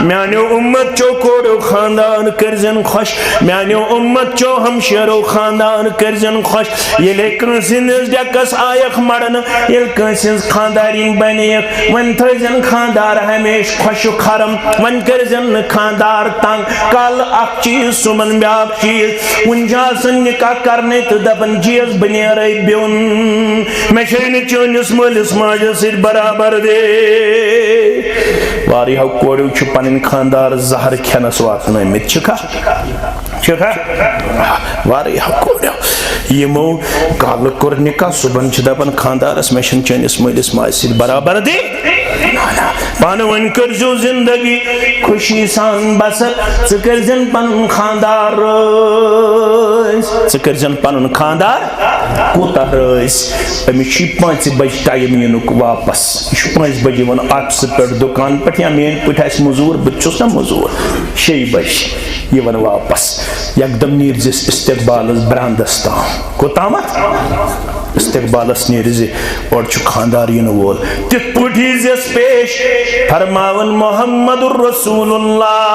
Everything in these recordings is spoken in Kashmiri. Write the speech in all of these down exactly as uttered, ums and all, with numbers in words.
میانیو امت چو کوڑو خاندار کٔرزٮ۪ن خۄش، میانیو امت چو ہمشیرو خاندار کٔرزٮ۪ن خۄش۔ ییٚلے کٲنٛسہِ ہٕنٛدِس ڈٮ۪کس آیکھ مڑنہٕ، ییٚلہِ کٲنٛسہِ ہٕنٛز خاندارِنۍ بنیکھ، وۄنۍ تھٲیزٮ۪ن خاندار ہمیشہِ خۄش و خرم، وۄنۍ کٔرزٮ۪ن نہٕ خاندار تنگ۔ کالہٕ اکھ چیٖز، صُبحن بیاکھ چیٖز۔ وُنہِ چھِ آسان نکاح کرنے تہٕ دپان، جی حظ، بہٕ نیرے بیوٚن، مےٚ چھے نہٕ چٲنِس مٲلِس ماجہِ سۭتۍ برابر دے۔ واریاہو کوریو چھِ پنٕنۍ خاندار زہر کھٮ۪نس واتنٲومٕتۍ، چھِکھا؟ چھِکھا؟ واریاہو کوریو یِمو کالہٕ کوٚر نکاح، صُبحن چھِ دپان خاندارس، مےٚ چھُنہٕ چٲنِس مٲلِس ماجہِ سۭتۍ برابر دے۔ پانہٕ ؤنۍ کٔرزیو زندگی خوشی سان بسر۔ ژٕ کٔرزٮ۪ن پنُن خاندار رٲزۍ، ژٕ کٔرزٮ۪ن پنُن خاندار کوٗتاہ رٲزۍ؟ أمِس چھُ پانٛژِ بجہِ ٹایم یِنُک واپس۔ یہِ چھُ پانٛژِ بجہِ یِوان آفسہٕ پٮ۪ٹھ دُکان پٮ۪ٹھ، یا میٲنۍ پٲٹھۍ آسہِ مٔزوٗر، بہٕ تہِ چھُس نا مٔزوٗر، شیٚیہِ بجہِ یِوان واپس۔ یکدم نیٖرزٮ۪س استقبالس براندس تام۔ کوٚتامتھ؟ استقبالس نیرِ زِ اورٕ چھُ خاندار یِنہٕ وول۔ تِتھ پٲٹھۍ ییٖزٮ۪س پیش، فرماوان محمد رسول اللہ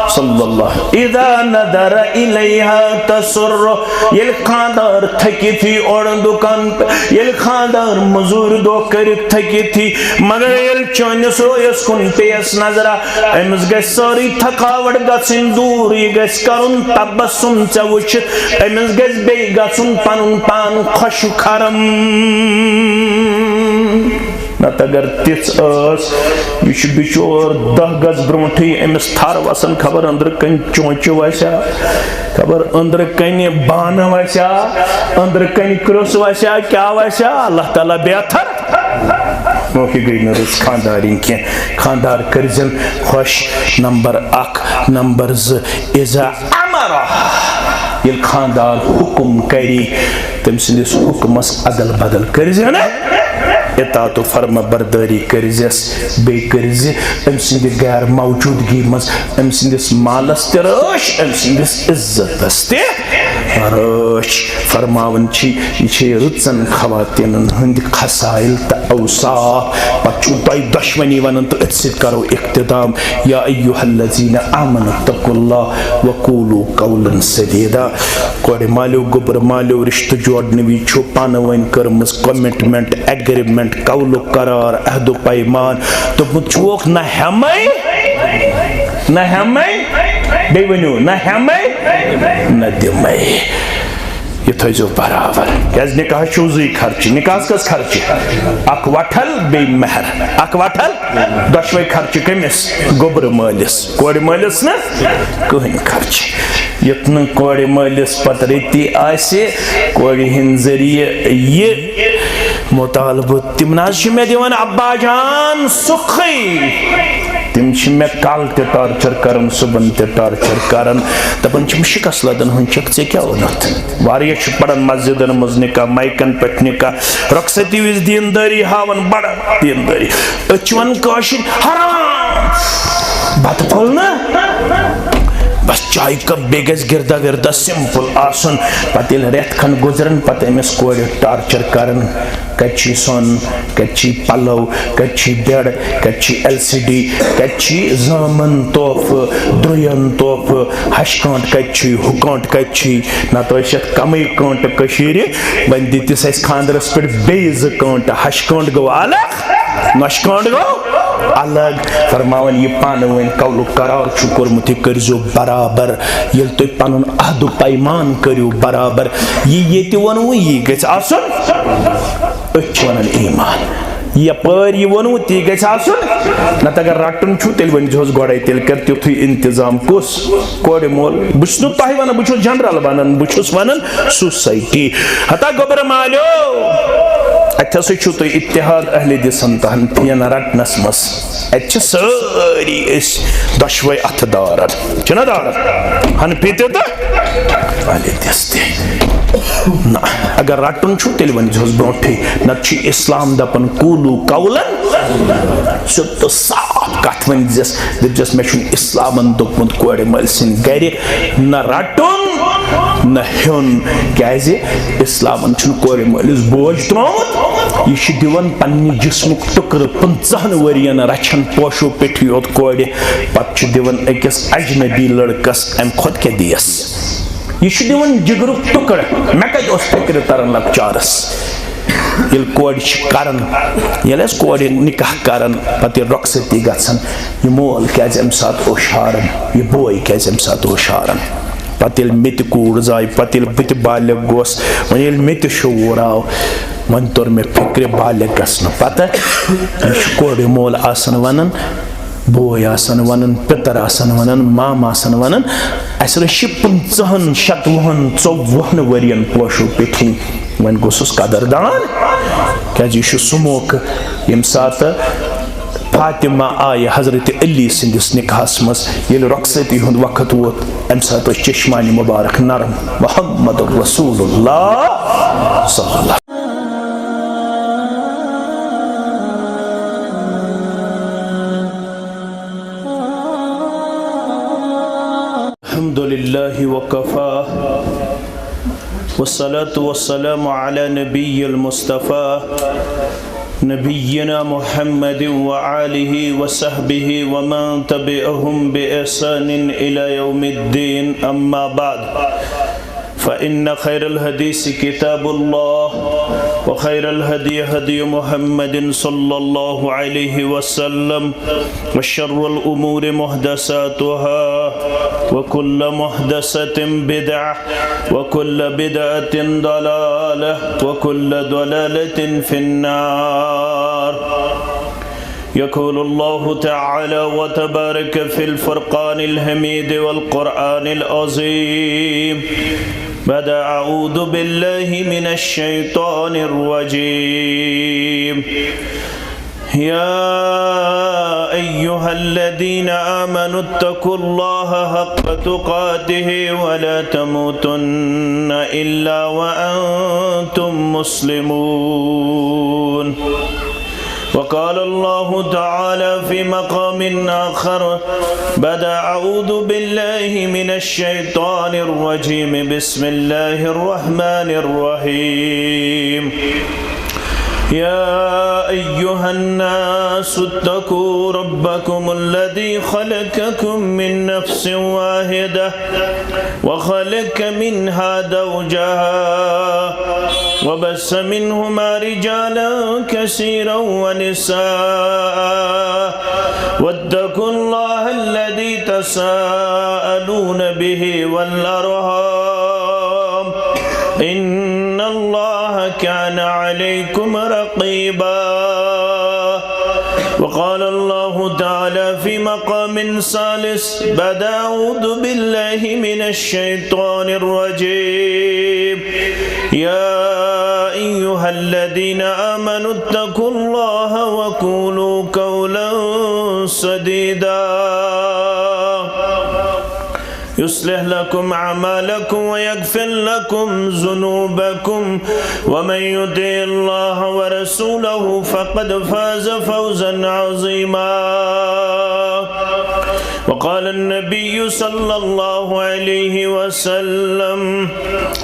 صلی اللہ، اذا نظر الیہا تسر، ییٚلہِ خاندار تھٔکِتھ یی اورٕ دُکان پٮ۪ٹھ، ییٚلہِ خاندار مٔزوٗرۍ دۄہ کٔرِتھ تھٔکِتھ یی، مگر ییٚلہِ چٲنِس رویس کُن پیٚیس نظرا، أمِس گژھِ سٲرٕے تھکاوٹ گژھٕنۍ دوٗر، یہِ گژھِ کرُن تبسم ژےٚ وٕچھِتھ، أمِس گژھِ بیٚیہِ گژھُن پنُن پان خۄش و خرم۔ نتہٕ اگر تِژھ ٲس، یہِ چھُ بِچور دَہ گز برونٛٹھٕے أمِس تھر وسان، خبر أنٛدرٕ کنہِ چونچہِ وسیا، خبر أنٛدرٕ کنہِ بانہٕ وسیا، أنٛدرٕ کنہِ کرٛوٚس وسیا، کیٛاہ وسیا، اللہ تعالیٰ بہتر۔ نوکہِ گٔے نہٕ رٕژ خاندارِنۍ کینٛہہ۔ خاندار کٔرزٮ۪ن خۄش، نمبر اکھ۔ نمبر زٕ، اذا امر، ییٚلہِ خاندار حُکُم کرِ، تٔمۍ سٕنٛدِس حُکمس ادل بدل کٔرزِ نہٕ، اطاعت و فرما بردٲری کٔرزٮ۪س، بیٚیہِ کٔرزِ أمۍ سٕنٛدِ غیر موجودگی منٛز أمۍ سٕنٛدِس مالس تہِ رٲچھ، أمۍ سٕنٛدِس عزتس تہِ رٲچھ۔ فرماوان چھِ، یہِ چھِ رٕژن خواتیٖنن ہٕنٛدۍ خصائل تہٕ اوصاف۔ پتہٕ چھُو تۄہہِ دۄشوٕنی ونان تہٕ أتھۍ سۭتۍ کرو اختتام۔ یا ایھا الذین آمنوا اتقوا اللہ وقولوا قولا سدیدا۔ کورِ مالیو، گوٚبرٕ مالیو، رشتہٕ جوڑنہٕ وِزِ چھُو پانہٕ ؤنۍ کٔرمٕژ commitment، agreement، قول و قرار، عہد و پیمان۔ دوٚپمُت چھُوکھ، نہ ہٮ۪مَے، نہ ہٮ۪مَے، بیٚیہِ ؤنِو، نہ ہٮ۪مَے، نہ دِمَے۔ یہِ تھٲیزیو برابر۔ کیٛازِ نکاحس چھُو زٕے خرچہٕ۔ نکاحس کٔژ خرچہٕ؟ اکھ وٹھل، بیٚیہِ مہر۔ اکھ وٹھل، دۄشوے خرچہٕ کٔمِس؟ گوٚبرٕ مٲلِس۔ کورِ مٲلِس نہٕ کٕہٕنۍ خرچہٕ۔ یُتھ نہٕ کورِ مٲلِس پتہٕ رٔتی آسہِ، کورِ ہٕنٛدۍ ذٔریعہٕ یہِ مطالبہٕ، تِم نہ حظ چھِ مےٚ دِوان ابا جان سُکھٕے۔ تِم چھِ مےٚ کالہٕ تہِ torture کران، صُبحن تہِ torture کران، دپان چھِم شکست لدن ہُنٛد چھکھ، ژےٚ کیٛاہ اوٚنُتھ؟ واریاہ چھِ پران مسجدن منٛز نکاح، مایکن پٮ۪ٹھ نکاح، رۄخصتی وِزِ دیندٲری ہاوان، بڑٕ دیندٲری۔ أسۍ چھِ ونان کٲشِر حرام، بتہٕ پھوٚل نہٕ، بس چایہِ cup، بیٚیہِ گژھِ گِردا وِردا simple آسُن۔ پتہٕ ییٚلہِ رٮ۪تھ کھنٛڈ گُزرن، پتہٕ أمِس کورِ torture کران۔ کتہِ چھُے سۄن، کتہِ چھُے پلو، کتہِ چھُے bed، کتہِ چھُے LCD، کتہِ چھُے زامن تحفہٕ، درٛوین تحفہٕ، ہشہِ کٲنٛٹہٕ کتہِ چھُے، ہُہ کٲنٛٹہٕ کتہِ چھُے؟ نتہٕ ٲسۍ یتھ کمٕے کٲنٛٹہٕ کٔشیٖرِ، وۄنۍ دِتِس اَسہِ خانٛدرس پٮ۪ٹھ بیٚیہِ زٕ کٲنٛٹہٕ، ہشہِ کٲنٛٹہٕ گوٚو الگ، نۄشہِ کٲنٛٹہٕ گوٚو الگ۔ فرماوان، یہِ پانہٕ ؤنۍ قول و قرار چھُ کوٚرمُت، یہِ کٔرۍزیو برابر۔ ییٚلہِ تُہۍ پنُن عہد و پیمان کٔرِو برابر، یہِ ییٚتہِ ووٚنوٕ، یی گژھِ آسُن، أتھۍ چھِ ونان ایمان۔ یپٲرۍ یہِ ووٚنوٕ، تی گژھِ آسُن۔ نتہٕ اگر رٹُن چھُ، تیٚلہِ ؤنۍ زِہوس گۄڈے، تیٚلہِ کر تیُتھُے انتظام۔ کُس؟ کورِ مول۔ بہٕ چھُس نہٕ تۄہہِ ونان، بہٕ چھُس general ونان، بہٕ چھُس ونان society۔ ہتا گوٚبرٕ مالیو، اتہِ ہسا چھُو تُہۍ اتحاد اہلِ دِسن تہن پھین رٹنس منٛز۔ اتہِ چھِ سٲری أسۍ دۄشوے اتھٕ دارن۔ چھِنہ دارن؟ حنفی تہِ تہٕ اہلِ دِس تہِ۔ نہ، اگر رٹُن چھُ، تیٚلہِ ؤنۍ زِہوس برونٛٹھٕے۔ نتہٕ چھُ اسلام دپان، قولوا قولا۔ سیوٚد تہٕ صاف کتھ ؤنۍ زِس، دٔپۍ زِس، مےٚ چھُنہٕ اسلامن دوٚپمُت کورِ مٲلۍ سٕنٛدِ گرِ نہ رٹُن، نہ ہیوٚن، کیازِ اسلامن چھُنہٕ کورِ مٲلِس بوج ترٛوومُت۔ یہِ چھُ دِوان پننہِ جسمُک ٹُکرٕ پٕنٛژٕہن ؤرین رچھن پوشو پیٚٹھی یوت کورِ، پتہٕ چھُ دِوان أکِس اجنبی لڑکس، امہِ کھۄتہٕ کیٛاہ دِیس؟ یہِ چھُ دِوان جگرُک ٹُکرٕ۔ مےٚ کتہِ اوس فکرِ تران لۄکچارس، ییٚلہِ کورِ چھِ کران، ییٚلہِ أسۍ کورِ نکاح کران، پتہٕ ییٚلہِ رۄخصتی گژھان، یہِ مول کیازِ امہِ ساتہٕ اوس شاران، یہِ بوے کیازِ امہِ ساتہٕ اوس شاران؟ پتہٕ ییٚلہِ مےٚ تہِ کوٗر زاے، پتہٕ ییٚلہِ بہٕ تہِ بالغ گوس، وۄنۍ ییٚلہِ مےٚ تہِ شعوٗر آو، وۄنۍ توٚر مےٚ فِکرِ بالغ گژھنہٕ پتہٕ۔ یہِ چھُ کورِ مول آسان ونان، بوے آسان ونان، پِتر آسان ونان، مام آسان ونان، اسہِ رٔچھِ پٕنٛژٕہن، شتوُہن، ژوٚوُہن ؤرین پوشو پیٚٹھی۔ وۄنۍ گوٚژھُس قدردان، کیازِ یہِ چھُ سُہ موقعہٕ ییٚمہِ ساتہٕ فاطمہ آیہِ حضرت علی سٕنٛدِس نکاحس منٛز، ییٚلہِ رۄخصتی ہُنٛد وقت ووت، امہِ ساتہٕ ٲسۍ چشمانِ مبارک نرم۔ محمد رسول اللہ صلی اللہ۔ الحمد لله وكفى، والصلاة والسلام على نبي المصطفى، نبينا محمد وآله وصحبه ومن تبعهم بإحسان إلى يوم الدين، أما بعد، فإن خير الحديث كتاب الله، وخير الهدي هدي محمد صلى الله عليه وسلم، وشر الأمور محدثاتها، وكل محدثة بدعة، وكل بدعة ضلالة، وكل ضلالة في النار. يقول الله تعالى وتبارك في الفرقان الحميد والقرآن العظيم بعد أعوذ بالله من الشيطان الرجيم. يا أيها الذين آمنوا اتقوا الله حق تقاته ولا تموتن إلا وأنتم مسلمون. وقال الله تعالى في مقام آخر بعد أعوذ بالله من الشيطان الرجيم. بسم الله الرحمن الرحيم. يا أيها الناس اتقوا ربكم الذي خلقكم من نفس واحدة وخلق منها زوجها وبث منهما رجالا كثيرا ونساء واتقوا الله الذي تساءلون به والأرحام إن الله كان عليكم رقيبا. وقال الله تعالى في مقام ثالث بعد أعوذ بالله من الشيطان الرجيم. يا أيها الذين آمنوا اتقوا الله وقولوا قولا سديدا. يصلح لكم أعمالكم ويغفر لكم ذنوبكم ومن يطع الله ورسوله فقد فاز فوزا عظيما. وقال النبي صلى الله عليه وسلم: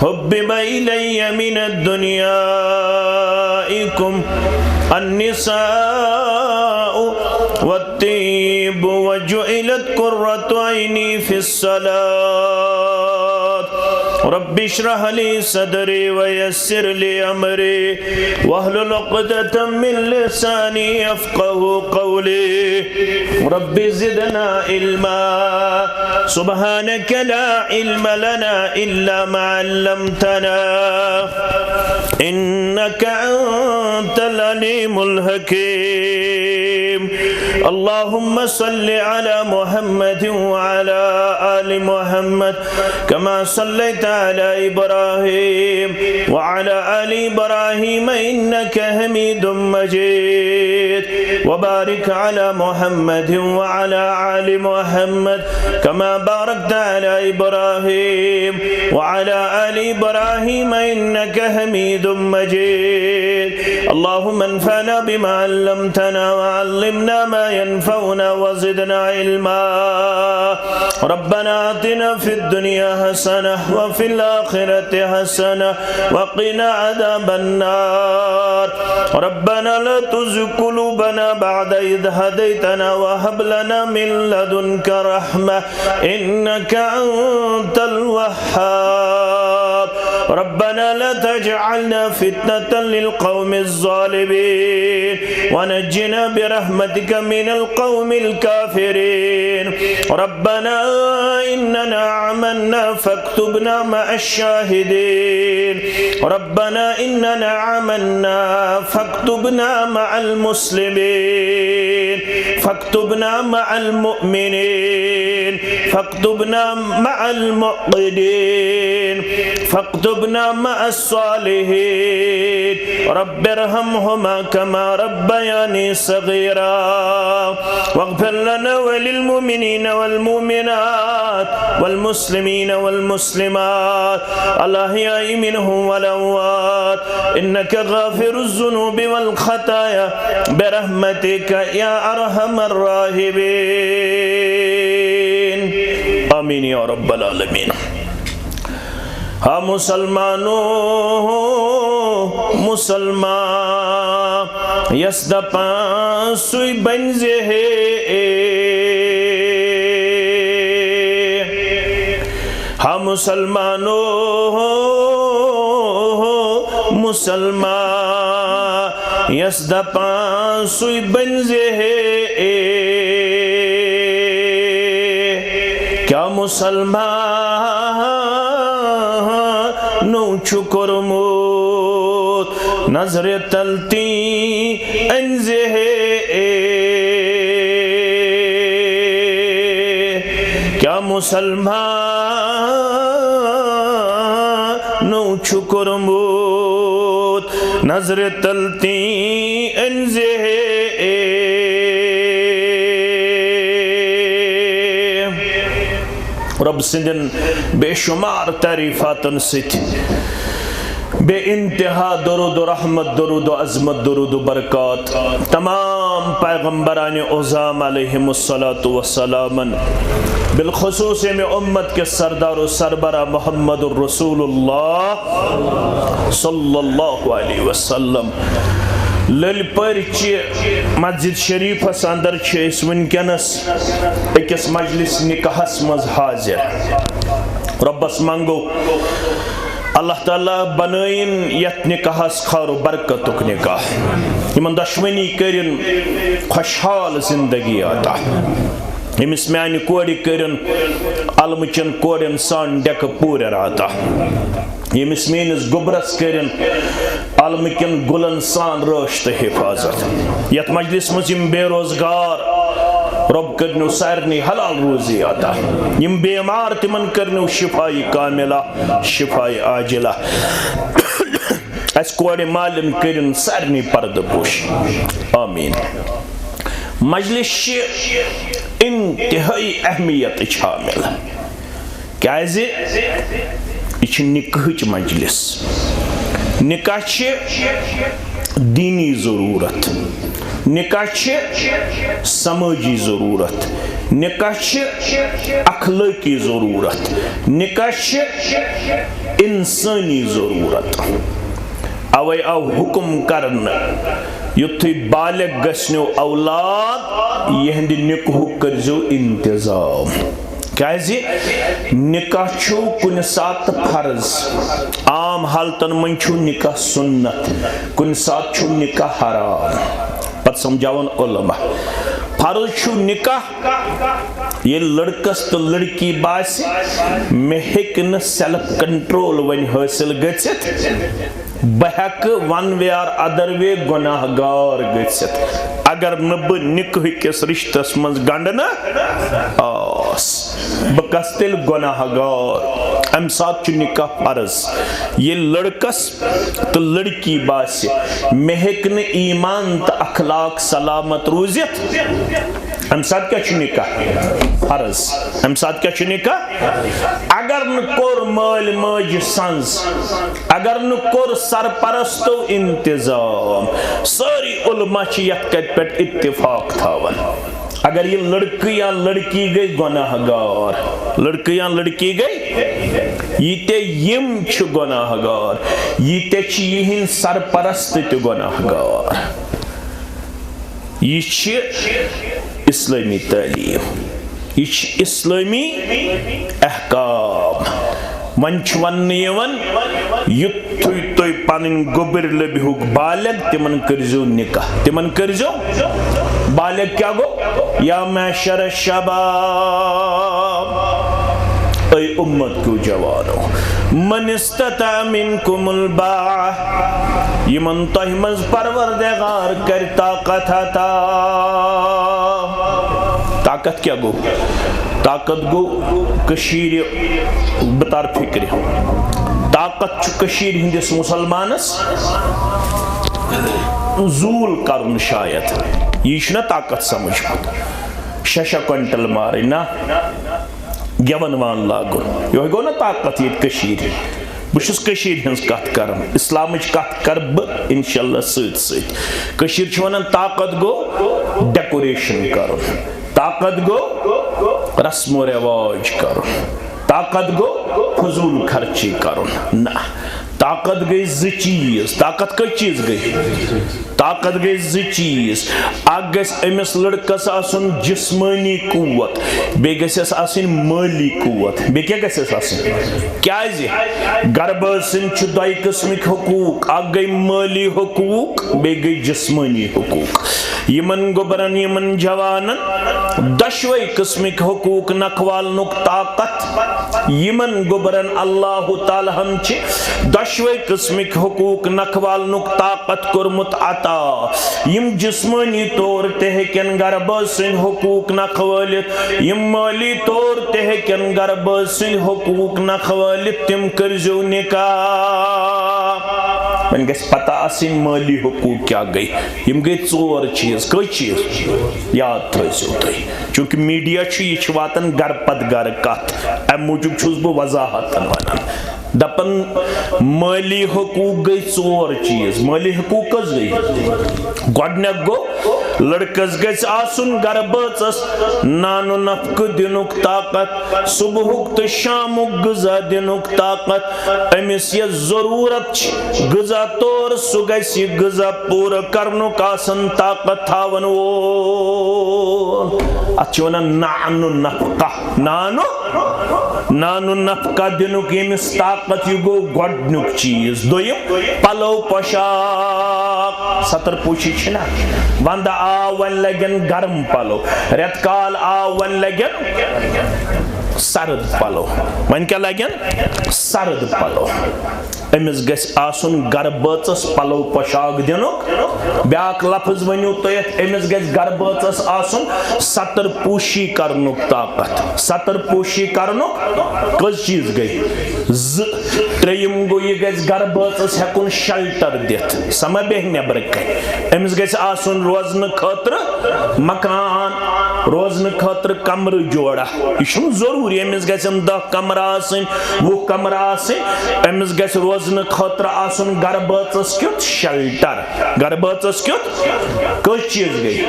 حبب إلي من دنياكم النساء والطيب وجعلت قرة عيني في الصلاة. رب اشرح لي صدري ويسر لي أمري واحلل عقدة من لساني يفقهوا قولي. رب زدنا علما. سبحانك لا علم لنا إلا ما علمتنا. إنك أنت العليم الحكيم. اللهم صل على محمد وعلى آل محمد كما صليت على إبراهيم وعلى آل إبراهيم إنك حميد مجيد. وبارك على محمد وعلى آل محمد كما باركت على إبراهيم وعلى آل إبراهيم إنك حميد مجيد. اللهم انفعنا بما علمتنا وعلمنا ما ينفعنا وزدنا علما. ربنا آتنا في الدنيا حسنة وفي الآخرة حسنة وقنا عذاب النار. ربنا لا تزغ قلوبنا بعد إذ هديتنا وهب لنا من لدنك رحمة إنك أنت الوهاب. ربنا لا تجعلنا فتنة للقوم الظالمين ونجنا برحمتك من القوم الكافرين. ربنا إننا آمنا فاكتبنا مع الشاهدين. ربنا إننا آمنا فاكتبنا مع المسلمين. فاكتبنا مع المؤمنين. فاكتبنا مع المؤمنين. فاكتبنا مع الصالحين. رب ارحمهما كما ربياني صغيرا. واغفر لنا وللمؤمنين والمؤمنات والمسلمين والمسلمات الأحياء منهم والأموات إنك غافر الذنوب والخطايا برحمتك يا أرحم الراحمين. آمين يا رب العالمين. ہا مسلمانو، مسلمان یس دپان سُے بنزِ ہے۔ ہا مسلمانو، مسلمان یس دپان سُے بنزِ ہے۔ کیا مسلمانو چھُ کوٚرمُت نظرِ تل تی أنزِ ہے؟ کیا مسلمانو چھُ کوٚرمُت نظرِ تل تی أنزِ ہے؟ رب سٕنٛدٮ۪ن بے شمار تعریفاتن سۭتۍ بے انتہا درود و رحمت، درود و عظمت، درود و برکات تمام پیغمبران عظام علیہم الصلوۃ والسلامن، بالخصوص ییٚمہِ امت کِس سردار و سربراہ محمد رسول اللہ صلی اللہ علیہ وسلم۔ لٔلۍ پورِ چہِ مسجد شریفس اندر چھِ أسۍ وٕنکیٚنس أکِس مجلس نکاحس منٛز حاضر۔ رۄبس منٛگو اللہ تعالیٰ بنٲیِن یتھ نکاحس خٲر و برکتُک نکاح، یِمن دۄشوٕنی کٔرِن خۄشحال زندگی عطا۔ ییٚمِس میانہِ کورِ کٔرِن علمہٕ چٮ۪ن کورٮ۪ن سان ڈٮ۪کہٕ پوٗرٮ۪ر عطا۔ ییٚمِس میٲنِس گوٚبرس کٔرِن علمہٕ کٮ۪ن گُلن سان رٲچھ تہٕ حفاظت۔ یتھ مجلس منٛز یِم بے روزگار، رۄب کٔرنو سارنٕے حلال روزی عطا۔ یِم بیمار، تِمن کٔرنو شفایہِ کاملہ، شفایہِ عاجلہ۔ اسہِ کورِ مالٮ۪ن کٔرِن سارنٕے پردٕ پوشی۔ آمین۔ مجلس چھِ انتہٲئی اہمیتٕچ حامل۔ کیازِ؟ یہِ چھِ نکاحٕچ مجلس۔ نکاح چھِ دینی ضرورت، نکاح چھِ سمٲجی ضرورت، نکاح چھِ اخلٲقی ضرورت، نکاح چھِ انسٲنی ضرورت۔ اوے آو حکم کرنہٕ، یُتھُے بالغ گژھنو اولاد، یِہنٛدِ نکاحُک کٔرزیو انتظام۔ کیازِ؟ نکاح چھُ کُنہِ ساتہٕ فرض، عام حالتن منٛز چھُ نکاح سنت، کُنہِ ساتہٕ چھُ نکاح حرام۔ پتہٕ سمجھاون علماء، فرض چھُ نکاح۔ ییٚلہِ لڑکس تہٕ لڑکی باسہِ، مےٚ ہیٚکہِ نہٕ self control وۄنۍ حٲصِل گٔژھِتھ، بہٕ ہیٚکہٕ one way or other way گۄناہ گار گٔژھِتھ۔ اگر نہٕ بہٕ نکاح کِس رشتس منٛز گنڈنہٕ آس، بہٕ گژھٕ تیٚلہِ گۄناہ گار۔ امہِ ساتہٕ چھُ نکاح فرض۔ ییٚلہِ لڑکس تہٕ لڑکی باسہِ، مےٚ ہیٚکہِ نہٕ ایمان تہٕ اخلاق سلامت روٗزِتھ، امہِ ساتہٕ کیٛاہ چھُ نکاح؟ فرض۔ امہِ ساتہٕ کیٛاہ چھُ نکاح؟ اگر نہٕ کوٚر مٲلۍ ماجہِ سنٛز، اگر نہٕ کوٚر سرپرستو انتظام، سٲری علماء چھِ یتھ کتھِ پٮ۪ٹھ اتفاق تھاوان۔ اگر یہِ لڑکہٕ یا لڑکی گٔے گۄناہ گار، لڑکہٕ یا لڑکی گٔے، یہِ تہِ یِم چھِ گۄناہ گار، یہِ تہِ چھِ یِہِنٛدۍ سرپرست تہِ گۄناہ گار۔ یہِ چھِ اسلٲمی تعلیٖم، یہِ چھِ اسلٲمی احکام۔ وۄنۍ چھُ وننہٕ یِوان، یُتھُے تُہۍ پنٕنۍ گوٚبٕرۍ لٔبۍ ہُک بالغ، تِمن کٔرزیو نکاح، تِمن کٔرزیو۔ بالغ کیٛاہ گوٚو؟ یا معشر الشباب، اے امت کیو جوانو، من استطاع منکم الباء، یِمن تۄہہِ منٛز پروردگار کرِ طاقت عطا۔ طاقت کیٛاہ گوٚو؟ طاقت گوٚو کٔشیٖرِ، بہٕ تار فِکرِ۔ طاقت چھُ کٔشیٖرِ ہٕنٛدِس مُسلمانس زوٗل کرُن شاید۔ یہِ چھُنہ طاقت سمجھمُت؟ شےٚ شےٚ کوینٹل مارٕنۍ نہ، گٮ۪وَن وان لاگُن، یِہوٚے گوٚو نہ طاقت ییٚتہِ کٔشیٖرِ؟ بہٕ چھُس کٔشیٖرِ ہٕنٛز کَتھ کَران، اِسلامٕچ کَتھ کَرٕ بہٕ اِنشاء اللہ سۭتۍ سۭتۍ۔ کٔشیٖرِ چھِ وَنان طاقت گوٚو decoration کَرُن، طاقت گوٚو رسم و رواج کَرُن، طاقت گوٚو فضوٗل خرچی کَرُن۔ نہ، طاقت گٔے زٕ چیٖز۔ طاقت کٔژ چیٖز گٔے؟ طاقت گٔے زٕ چیٖز۔ اکھ گژھِ أمِس لڑکس آسُن جسمٲنی قوت، بیٚیہِ گژھٮ۪س آسٕنۍ مٲلی قوت۔ بیٚیہِ کیٛاہ گژھٮ۪س آسٕنۍ؟ کیٛازِ؟ گربہٕ سٕنٛدۍ چھِ دۄیہِ قٕسمٕکۍ حقوٗق، اکھ گٔے مٲلی حقوٗق، بیٚیہِ گٔے جسمٲنی حقوٗق۔ یِمن گوٚبرن، یِمن جوانن دۄشوے قٕسمٕکۍ حقوٗق نکھوالنُک طاقت، یِمن گوٚبرن اللہ تعالیٰ ہن چھِ دۄشوے قٕسمٕکۍ حقوٗق نکھوالنُک طاقت کوٚرمُت عطا۔ یِم جسمٲنی طور تہِ ہیٚکن گربہٕ سٕنٛدۍ حقوٗق نکھوٲلِتھ، یِم مٲلی طور تہِ ہیٚکن گربہٕ سٕنٛدۍ حقوٗق نکھوٲلِتھ، تِم کٔرزیو نکاح۔ وۄنۍ گژھِ پتہ آسٕنۍ مٲلی حقوٗق کیٛاہ گٔے۔ یِم گٔے ژور چیٖز۔ کٔژ چیٖز؟ یاد تھٲیزیو تُہۍ۔ چوٗنٛکہِ میٖڈیا چھُ، یہِ چھُ واتان گرٕ پتہٕ گرٕ کتھ، امہِ موٗجوٗب چھُس بہٕ وضاحتن ونان۔ دپان، مٲلی حقوٗق گٔے ژور چیٖز۔ مٲلی حقوٗق کٔژ گٔے؟ گۄڈٕنیُک گوٚو، لڑکس گژھِ آسُن گرٕ بٲژس نان و نفقہٕ دِنُک طاقت، صبحُک تہٕ شامُک غذا دِنُک طاقت۔ أمِس یہِ ضروٗرت چھِ غذا طور، سُہ گژھِ یہِ غذا پوٗرٕ کرنُک آسن طاقت تھاون وول۔ اتھ چھِ ونان نان و نفقہ۔ نان و، نان و نفقہ دِنُک ییٚمِس طاقت، یہِ گوٚو گۄڈٕنیُک چیٖز۔ دوٚیِم، پلو پوشاک، ستر پوشی چھِنہ؟ ونٛدٕ آو، وۄنۍ لگن گرم پلو، رٮ۪تہٕ کال آو، وۄنۍ لگن سرد پلو۔ وۄنۍ کیٛاہ لگن؟ سرد پلو۔ أمِس گژھِ آسُن گرٕ بٲژس پلو پوشاک دِنُک۔ بیٛاکھ لفظ ؤنِو تُہۍ یتھ، أمِس گژھِ گرٕ بٲژس آسُن ستر پوشی کرنُک طاقت۔ ستر پوشی کرنُک کٔژ چیٖز گٔے؟ زٕ۔ ترٛیٚیِم گوٚو، یہِ گژھِ گرٕ بٲژس ہٮ۪کُن شلٹر دِتھ، سۄ ما بیٚہہِ نٮ۪برٕ کنہِ۔ أمِس گژھِ آسُن روزنہٕ خٲطرٕ مکان، روزنہٕ خٲطرٕ کمرٕ جوڑا۔ یہِ چھُنہٕ ضروٗری أمِس گژھن دَہ کمرٕ آسٕنۍ، وُہ کمرٕ آسٕنۍ۔ أمِس گژھِ روزنہٕ خٲطرٕ آسُن گرٕ بٲژس کیُتھ شلٹر۔ گرٕ بٲژس کیُتھ؟ کٔژ چیٖز گٔے؟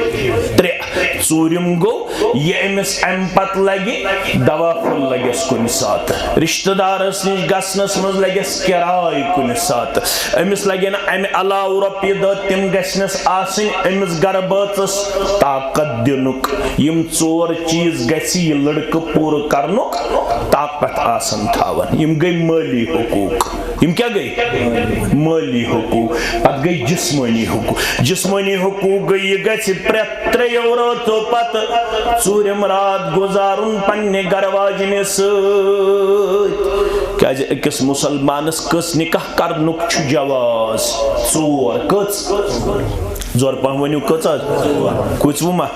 ترٛےٚ۔ ژوٗرِم گوٚو، یہِ أمِس اَمہِ پتہٕ لگہِ دوا پھوٚل لگٮ۪س کُنہِ ساتہٕ، رشتہٕ دارس نِش گژھنس منٛز لگٮ۪س کِراے کُنہِ ساتہٕ، أمِس لگن اَمہِ علاوٕ رۄپیہِ دہ، تِم گژھنس آسٕنۍ أمِس گرٕ بٲژس طاقت دِنُک۔ یِم ژور چیٖز گژھِ یہِ لڑکہٕ پوٗرٕ کرنُک طاقت آسن تھاوان۔ یِم گٔے مٲلی حقوٗق۔ یِم کیٛاہ گٔے؟ مٲلی حقوٗق۔ پتہٕ گٔے جسمٲنی حقوٗق۔ جسمٲنی حقوٗق گٔے، یہِ گژھِ پرٛٮ۪تھ ترٛیٚیو رٲژو پتہٕ ژوٗرِم راتھ گُزارُن پننہِ گرٕ واجنہِ سۭتۍ۔ کیٛازِ أکِس مُسلمانس کٔژ نکاح کرنُک چھُ جواز؟ ژور۔ کٔژ؟ زورٕ پہم ؤنِو، کٔژ حظ؟ کھوٗژوٕ ما؟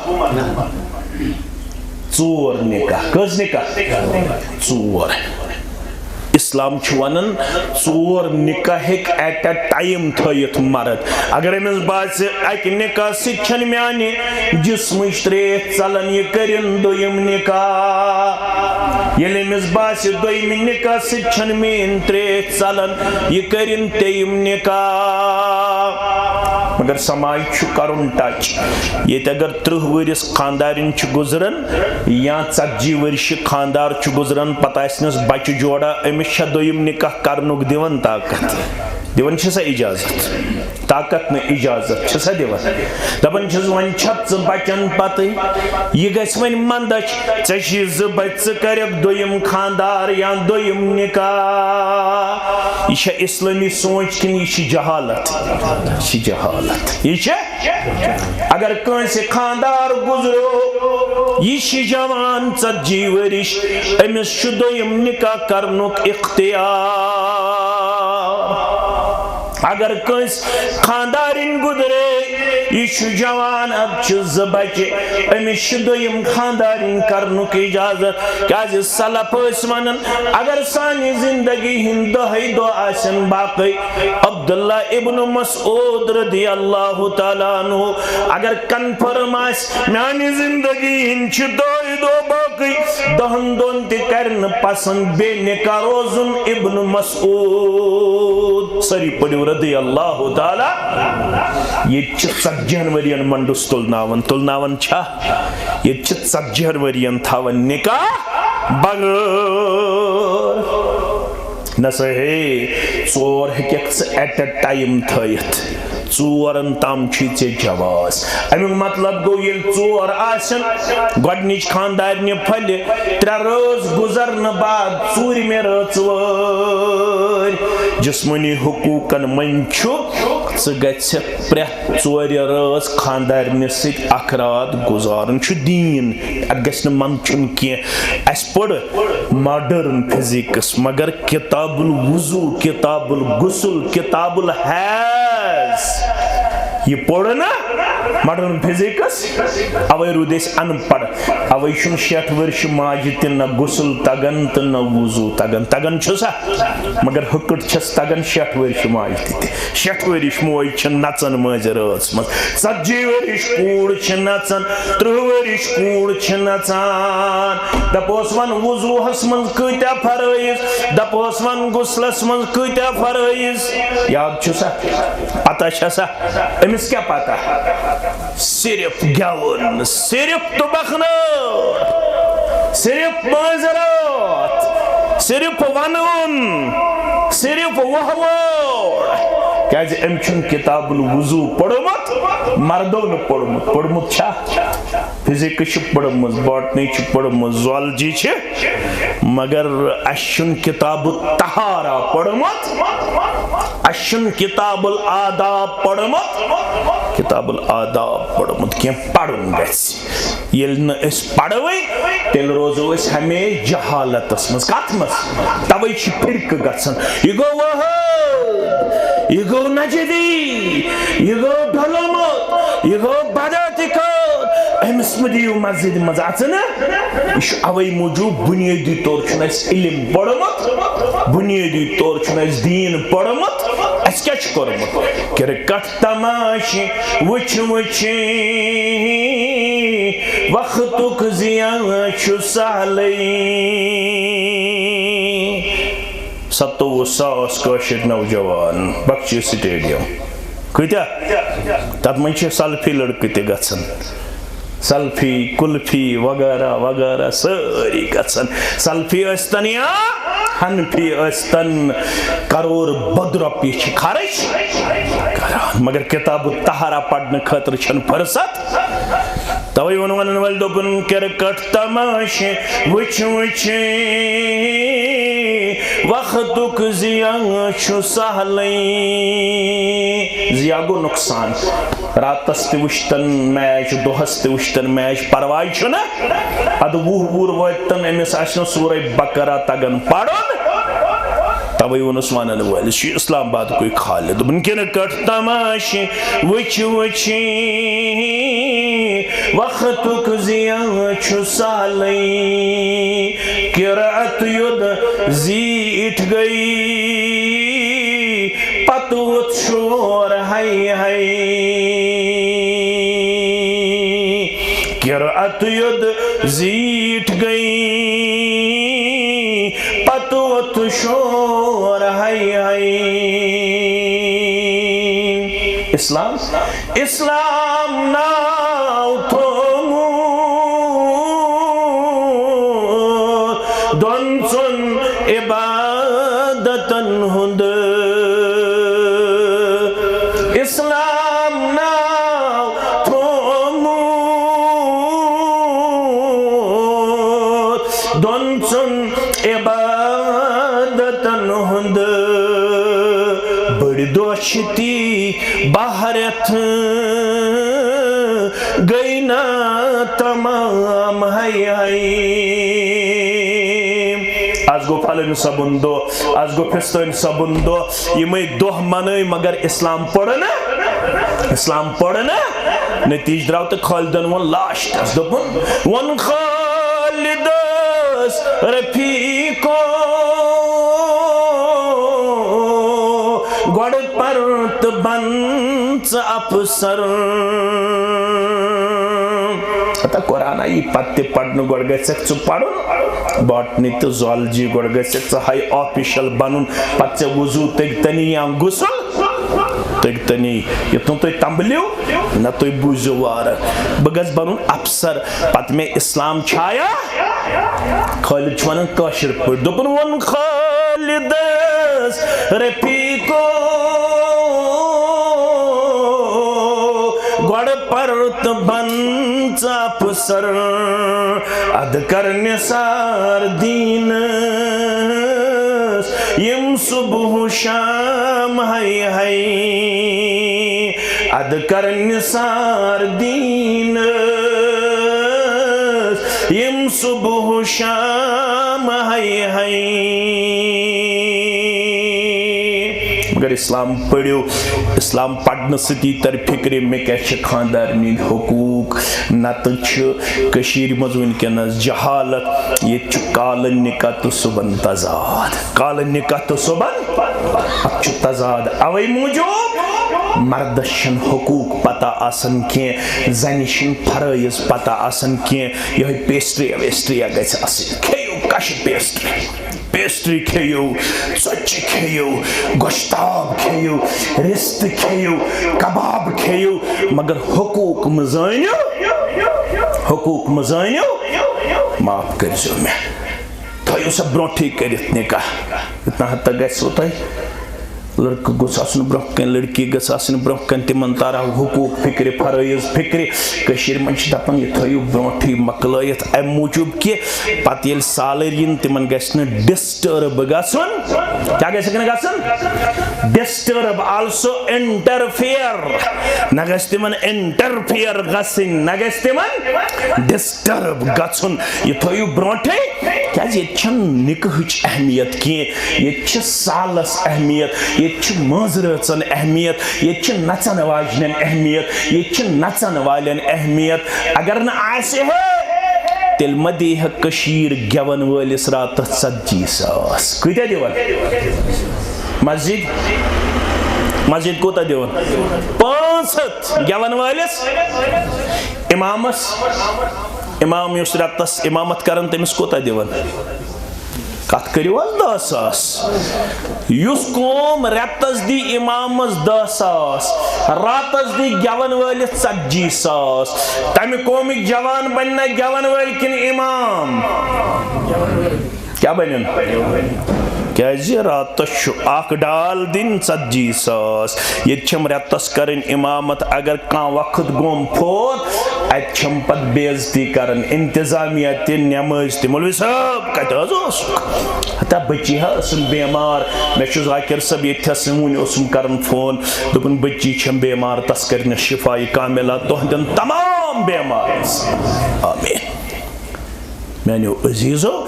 ژور نکاح۔ کٔژ نکاح؟ ژور۔ اسلام چھُ ونان، ژور نکاح ہیٚکہِ at a time تھٲیِتھ مرد۔ اگر أمِس باسہِ، اکہِ نکاح سۭتۍ چھَنہٕ میانہِ جسمٕچ ترٛیش ژلان، یہِ کٔرِن دوٚیِم نکاح۔ ییٚلہِ أمِس باسہِ، دوٚیمہِ نکاح سۭتۍ چھَنہٕ میٲنۍ ترٛیش ژلان، یہِ کٔرِن ترٛیٚیِم نکاح۔ مگر سماج چھُ کرُن touch۔ ییٚتہِ اگر ترٕٛہ ؤرِس خاندارِنۍ چھِ گُزران یا ژتجی ؤرِش خاندار چھُ گُزران، پتہٕ آسہِ نَس بچہِ جوڑا، أمِس چھا دوٚیِم نکاح کرنُک دِوان طاقت؟ دِوان چھِ سا اجازت؟ طاقت نہٕ اجازت چھِ سا دِوان؟ دپان چھِس، وۄنۍ چھَتھ ژٕ بچن پتٕے، یہِ گژھِ وۄنۍ مندچھ، ژےٚ چھِ زٕ بچہِ، ژٕ کرکھ دوٚیِم خاندار یا دوٚیِم نکاح۔ یہِ چھا اسلٲمی سونچ کِنہٕ یہِ چھِ جہالت؟ یہِ چھِ جہالت۔ یہِ چھِ، اگر کٲنٛسہِ خاندار گُزرو، یہِ چھِ جوان ژتجی ؤرِش، أمِس چھُ دوٚیِم نکاح کرنُک اختیار۔ اگر کٲنٛسہِ خاندارِنۍ گُزرے، یہِ چھُ جوان، اَتھ چھِ زٕ بچہِ، أمِس چھُ دوٚیِم خاندارِنۍ کرنُک اجازت۔ کیازِ سلف ٲسۍ ونان، اگر سانہِ زندگی ہٕنٛدۍ دۄہے دۄہ آسن باقٕے، عبداللہ ابن مسعود رضی اللہ تعالیٰ عنہ، اگر کنفرم آسہِ، میانہِ زندگی ہٕنٛدۍ چھِ دۄہے دۄہ باقٕے، دہن دۄہن تہِ کرِ نہٕ پسند بے نکاح روزُن۔ ابن مسعود، سٲری پٔرِو رضی اللہ تعالیٰ۔ ییٚتہِ چھِ ژتجی ہن ؤرین منڈس تُلناوان، تُلناوان چھا؟ ییٚتہِ چھِ ژتجی ہن ؤرین تھاوان نکاح بغٲر۔ نہ سا ہے، ژور ہیٚککھ ژٕ at a time تھٲیِتھ، ژورن تام چھُے ژےٚ جواز۔ اَمیُک مطلب گوٚو، ییٚلہِ ژور آسن، گۄڈٕنِچ خانٛدارنہِ پھلہِ، ترٛےٚ رٲژ گُزرنہٕ بعد ژوٗرمہِ رٲژ وٲرۍ۔ جسمٲنی حقوٗقن منٛز چھُ، ژٕ گژھِ پرٛٮ۪تھ ژورِ رٲژ خانٛدارنہِ سۭتۍ اکھ راتھ گُزارُن۔ چھُ دیٖن، اتھ گژھِ نہٕ منٛدچھُن کینٛہہ۔ اسہِ پوٚر modern physics، مگر کتاب الوضو، کتاب الغسل، کتاب الحیض، یہِ پوٚر نہ modern physics، اوے روٗدۍ أسۍ ان پڑھ۔ اوے چھُنہٕ شیٹھ ؤرشہِ ماجہِ تہِ نہ غسل تگان تہٕ نہ وضو تگان۔ تگان چھُ سا؟ مگر ہُکٹ چھس تگان شیٹھ ؤرشہِ ماجہِ تہِ تہِ۔ شیٹھ ؤرِش موج چھِ نژان مٲنزِ رٲژ منٛز، ژتجی ؤرِش کوٗر چھِ نژان، ترٕٛہ ؤرِش کوٗر چھِ نژان۔ دپوس ون وضوہس منٛز کۭتیاہ فرٲیض، دپوس ون غسلس منٛز کۭتیاہ فرٲیض۔ یاد چھُ سا؟ پتہ چھا سا؟ أمِس کیٛاہ پتہ؟ صرف گٮ۪وُن، صرف تُمبکھنٲر، صرف مٲنزِ رٲژ، صرف ونُن، صرف وۄہوٲر۔ کیازِ أمۍ چھُنہٕ کتاب الوضو پوٚرمُت، مردو نہٕ پوٚرمُت۔ پوٚرمُت چھا؟ Physics چھِ پٔرمٕژ، botany چھِ پٔرمٕژ، zoology چھِ، مگر اَسہِ چھُنہٕ کتاب الطہارہ پوٚرمُت، اَسہِ چھُنہٕ کتاب الآداب پوٚرمُت، کتاب الآداب پوٚرمُت کینٛہہ۔ پرُن گژھِ۔ ییٚلہِ نہٕ أسۍ پروٕے، تیٚلہِ روزو أسۍ ہمیشہِ جہالتس منٛز۔ کتھ منٛز؟ توے چھِ فرقہٕ گژھان۔ یہِ گوٚو وہاب، یہِ گوٚو نجدی، یہِ گوٚو ڈولمت، یہِ گوٚو بدعتکار۔ أمِس مہٕ دِیِو مسجدِ منٛز اژنہٕ۔ یہِ چھُ اوے موٗجوٗب، بُنیٲدی طور چھُنہٕ اَسہِ علم پوٚرمُت، بُنیٲدی طور چھُنہٕ اَسہِ دیٖن پوٚرمُت۔ اَسہِ کیٛاہ چھُ کوٚرمُت؟ کرکٹ تماشہٕ وٕچھ وٕچھ وقتُک زیان چھُ سہلٕے۔ ستووُہ ساس کٲشِر نوجوان بخشی سٹیڈیم۔ کۭتیاہ؟ تَتھ منٛز چھِ سلفی لڑکہٕ تہِ گژھان، سلفی، کلفی وغیرہ وغیرہ سٲری گژھان۔ سلفی ٲسۍتن یا حنفی ٲسۍتن، کرور بد رۄپیہِ چھِ خرٕچ کران، مگر کتاب الطہارہ پرنہٕ خٲطرٕ چھنہٕ فرصت۔ توے ووٚن ونن وٲلۍ دوٚپُن، کرکٹ تماشہٕ وٕچھ وٕچھ وقتُک ضیاع چھُ سہلٕے۔ ضیاع گوٚو نقصان۔ راتس تہِ وٕچھتن میچ، دۄہس تہِ وٕچھتن میچ، پرواے چھُنہٕ۔ ادٕ وُہ وُہُر وٲتۍ تن، أمِس آسہِ نہٕ سورہ بقرہ تگان پرُن۔ توے ووٚنُس ونن وٲلِس، چھُ اسلام آبادکُے خالد۔ دوٚپُن، کرکٹ تماشہٕ وٕچھ وٕچھ وقتُک ضیاع چھُ سہلٕے۔ قرأت یوٚد زیٖٹھ گٔے، پتہٕ ووٚتھ شور ہَے ہَے۔ قرأت یوٚد زیٖٹھ گٔے، پتہٕ ووٚتھ شور ہَے ہَے۔ اسلام، اسلام ناو تھوٚومُت دۄن ژۄن عبادتن ہُنٛد۔ اسلام ناو تھوٚومُت دۄن ژۄن عبادتن ہُنٛد۔ بٔڑۍ دۄہ چھِ تی بہرتھ گٔے نا تمام ہَے ہَے۔ آز گوٚو فلٲنۍ صٲبُن دۄہ، آز گوٚو فِستٲنۍ صٲبُن دۄہ۔ یِمے دۄہ منٲے، مگر اسلام پوٚر نہٕ، اسلام پوٚر نہٕ۔ نتیجہٕ درٛاو تہٕ خالدن ووٚن لاسٹس، دوٚپُن، ووٚن خالدس رفیقو، گۄڈٕ پر تہٕ بن ژٕ افسر۔ ہتا قرآن آیی پتہٕ تہِ پرنہٕ، گۄڈٕ گژھکھ ژٕ پرُن باٹنی تہٕ زالجی، گۄڈٕ گژھکھ ژٕ ہاے آفیشل بنُن، پتہٕ ژےٚ وضو تٔگۍ تنی یا غسل تٔگۍ تنی، یوٚت نہٕ تُہۍ تمبلیو نہ تُہۍ بوٗزِو وارٕ۔ بہٕ گژھٕ بنُن افسر، پتہٕ مےٚ اسلام چھایا۔ خالد چھُ ونان کٲشِر پٲٹھۍ، دوٚپُن، ووٚن خالدس رفیقو، گۄڈٕ پر تہٕ بن ژٕ افسر، ادٕ کر نثار دیٖنس یِم صبح و شام ہَے ہَے۔ ادٕ کر نثار دیٖنس یِم صبح و شام ہَے ہَے۔ مگر اسلام پٔرِو، اسلام پرنہٕ سۭتی تر فکرِ مےٚ کیٛاہ چھِ خاندارنہِ ہٕنٛدۍ حقوٗق۔ نتہٕ چھِ کٔشیٖرِ منٛز وٕنکیٚنس جہالت، ییٚتہِ چھُ کالہٕ نکاح تہٕ صُبحن تضاد، کالہٕ نکاح تہٕ صُبحن اَتھ چھُ تضاد۔ اوے موٗجوٗب مردس چھِنہٕ حقوٗق پتہ آسان کینٛہہ، زنہِ چھِنہٕ فرٲیض پتہ آسان کینٛہہ۔ یِہوٚے پیسٹریا ویسٹریا گژھِ آسٕنۍ، کھیٚیِو کشہِ پیسٹری، پیسٹری کھیٚیِو، ژۄچہِ کھیٚیِو، گۄشتاب کھیٚیِو، رِستہٕ کھیٚیِو، کباب کھیٚیِو، مگر حقوٗق مہٕ زٲنِو، حقوٗق مہٕ زٲنِو، معاف کٔرۍزیو مےٚ۔ تھٲیِو سا برونٛٹھٕے کٔرِتھ نکاح۔ یوٚتام ہتا گژھِوٕ تۄہہِ۔ لڑکہٕ گوٚژھ آسُن برونٛہہ کنہِ، لڑکی گٔژھ آسٕنۍ برونٛہہ کنہِ، تِمن ترہو حقوٗق فکرِ، فرٲیض فکرِ۔ کٔشیٖرِ منٛز چھِ دپان، یہِ تھٲیِو برونٛٹھٕے مۄکلٲیِتھ، امہِ موٗجوٗب کہِ پتہٕ ییٚلہِ سالٔرۍ یِن، تِمن گژھِ نہٕ disturb گژھُن۔ کیٛاہ گژھِ نہٕ گژھُن؟ Disturb، also interfere۔ نہ گژھِ تِمن interfere گژھٕنۍ، نہ گژھِ تِمن disturb گژھُن۔ یہِ تھٲیِو برونٛٹھٕے، کیٛازِ ییٚتہِ چھَنہٕ نِکاحٕچ اہمیت کینٛہہ، ییٚتہِ چھِ سالس اہمیت، ییٚتہِ چھِ مٲنٛزِ رٲژن اہمیت، ییٚتہِ چھِ نژن واجنٮ۪ن اہمیت، ییٚتہِ چھِ نژن والٮ۪ن اہمیت۔ اگر نہٕ آسہِ ہے، تیٚلہِ ما دیہِ ہا کٔشیٖر گٮ۪ون وٲلِس راتس ژتجی ساس؟ کۭتیٛاہ دِوان؟ مسجد، مسجد کوٗتاہ دِوان؟ پانٛژھ ہتھ۔ گٮ۪ون وٲلِس، امامس، امام یُس رٮ۪تس امامت کران، تٔمِس کوٗتاہ دِوان؟ کتھ کٔرِو حظ، دَہ ساس۔ یُس قوم رٮ۪تس دی امامس دَہ ساس، راتس دی گٮ۪ون وٲلِس ژتجی ساس، تمہِ قومٕکۍ جوان بنہِ نہ گٮ۪ون وٲلۍ کِنہٕ امام؟ کیٛاہ بنن؟ کیٛازِ راتس چھُ اکھ ڈال دِنۍ ژتجی ساس، ییٚتہِ چھِم رٮ۪تس کرٕنۍ امامت، اگر کانٛہہ وقت گوٚم فوت، اتہِ چھِم پتہٕ بے عزتی کران، انتظامیہ تہِ، نمٲز تہِ۔ مولوی صٲب کتہِ حظ اوسُکھ؟ ہتا بچی ہا ٲسٕم بیمار، مےٚ چھُ ذاکر صٲب ییٚتہِ تھس وُنہِ اوسُم کران فون، دوٚپُن بچی چھم بیمار، تس کٔرنس شفایہِ کاملہ، تُہنٛدٮ۪ن تمام بیمارن۔ آمین۔ میانیو عزیزو،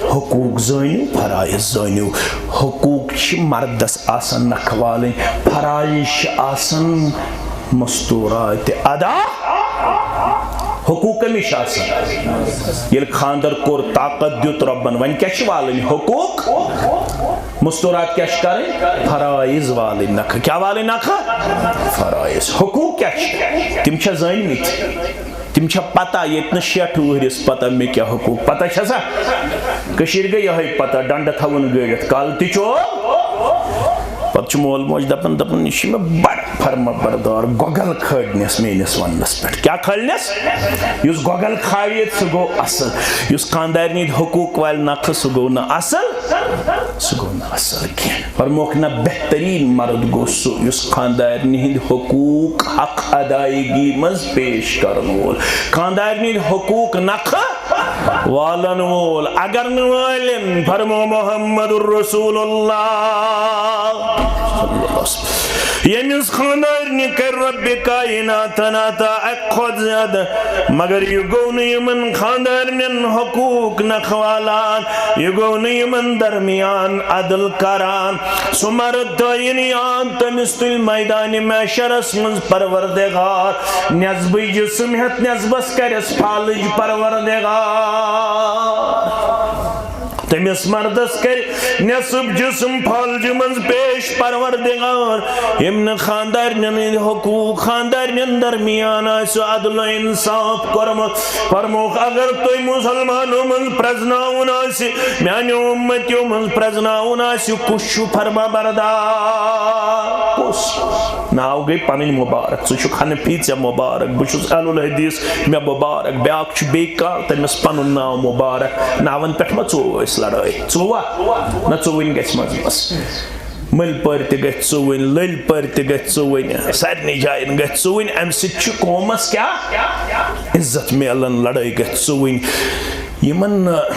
حقوق زٲنِو، فرائض زٲنِو۔ حقوق چھِ مردس آسان نکھٕ والٕنۍ، فرائض چھِ آسان مستورات ادا۔ حقوق کٔمِس چھِ آسان؟ ییٚلہِ خانٛدر کوٚر، طاقت دیُت رۄبن، وۄنۍ کیٛاہ چھِ والٕنۍ؟ حقوق۔ مستورات کیٛاہ چھِ کرٕنۍ؟ فرائض والٕنۍ نکھٕ۔ کیٛاہ والٕنۍ نکھٕ؟ فرائض۔ حقوق کیٛاہ چھِ؟ تِم چھا زٲنۍمٕتۍ؟ تِم چھا پتہ؟ ییٚتہِ نہٕ شیٹھ وُہرِس پتہ مےٚ کیٛاہ حقوق۔ پتہ چھا سا؟ کٔشیٖرِ گٔے یِہوٚے پتہ، ڈنڈٕ تھاوُن گٲڑِتھ، کالہٕ تہِ چوب۔ پتہٕ چھُ مول موج دپان، دپان، "یہِ چھُ مےٚ بڑٕ فرما بردار، گۄگل کھٲلنس میٲنِس وننس پٮ۪ٹھ۔" کیٛاہ کھٲلنس؟ یُس گۄگل کھالہِ، سُہ گوٚو اصل۔ یُس خاندارنہِ ہٕنٛدۍ حقوق والہِ نکھٕ، سُہ گوٚو نہٕ اصل۔ سُہ گوٚو نہٕ اصل کینٛہہ۔ فرموکھ، نہ، بہترین مرد گوٚو سُہ یُس خاندارنہِ ہٕنٛدۍ حقوق حق ادائیگی منٛز پیش کرن وول۔ خاندارنہِ ہٕنٛدۍ حقوق نکھٕ والن وول۔ اگر نہٕ والن، فرمو محمد رسول اللہ۔ ییٚمِس خاندارنہِ کرِ رۄبِ کائناتن عطا اکہِ کھۄتہٕ زیادٕ، مگر یہِ گوٚو نہٕ یِمن خاندارنٮ۪ن حقوق نکھٕ والان، یہِ گوٚو نہٕ یِمن درمیان عدل کران۔ سُہ مرد دٲیِن یاد، تٔمِس تُلہِ میدانِ محشرس منٛز پروردگار نٮ۪صبٕے جسم ہٮ۪تھ، نٮ۪صبس کرٮ۪س فالٕج پروردگار۔ تٔمِس مردس کرِ نٮ۪صب جسم فالجہِ منٛز پیش پروردگار، ییٚمۍ نہٕ خاندارنٮ۪ن ہٕنٛدۍ حقوق، خاندارنٮ۪ن درمیان آسہِ عدل و انصاف کوٚرمُت۔ فرموکھ، اگر تُہۍ مسلمانو منٛز پرزناوُن آسہِ، میانیو امتیو منٛز پرزناوُن آسہِ، کُس چھُ فرما بردار؟ کُس؟ ناو گٔے پنٕنۍ مبارک، ژٕ چھُکھ حنفی، ژےٚ مبارک، بہٕ چھُس اہل الحدیث، مےٚ مبارک۔ بیٛاکھ چھُ بیٚیہِ کانٛہہ، تٔمِس پنُن ناو مبارک۔ ناوَن پٮ۪ٹھ ما ژوٚو أسۍ لڑٲے؟ ژوٚوا؟ نہ، ژوٚوٕنۍ گژھِ منٛزٕ منٛزٕ۔ مٔلۍ پٲرۍ تہِ گژھِ ژوٚوٕنۍ، لٔلۍ پٲرۍ تہِ گژھِ ژوٚوٕنۍ، سارنٕے جایَن گژھِ ژوٚوٕنۍ۔ اَمہِ سۭتۍ چھُ قومَس کیٛاہ؟ عزت میلان۔ لڑٲے گژھِ ژوٚوٕنۍ۔ یِمَن نہٕ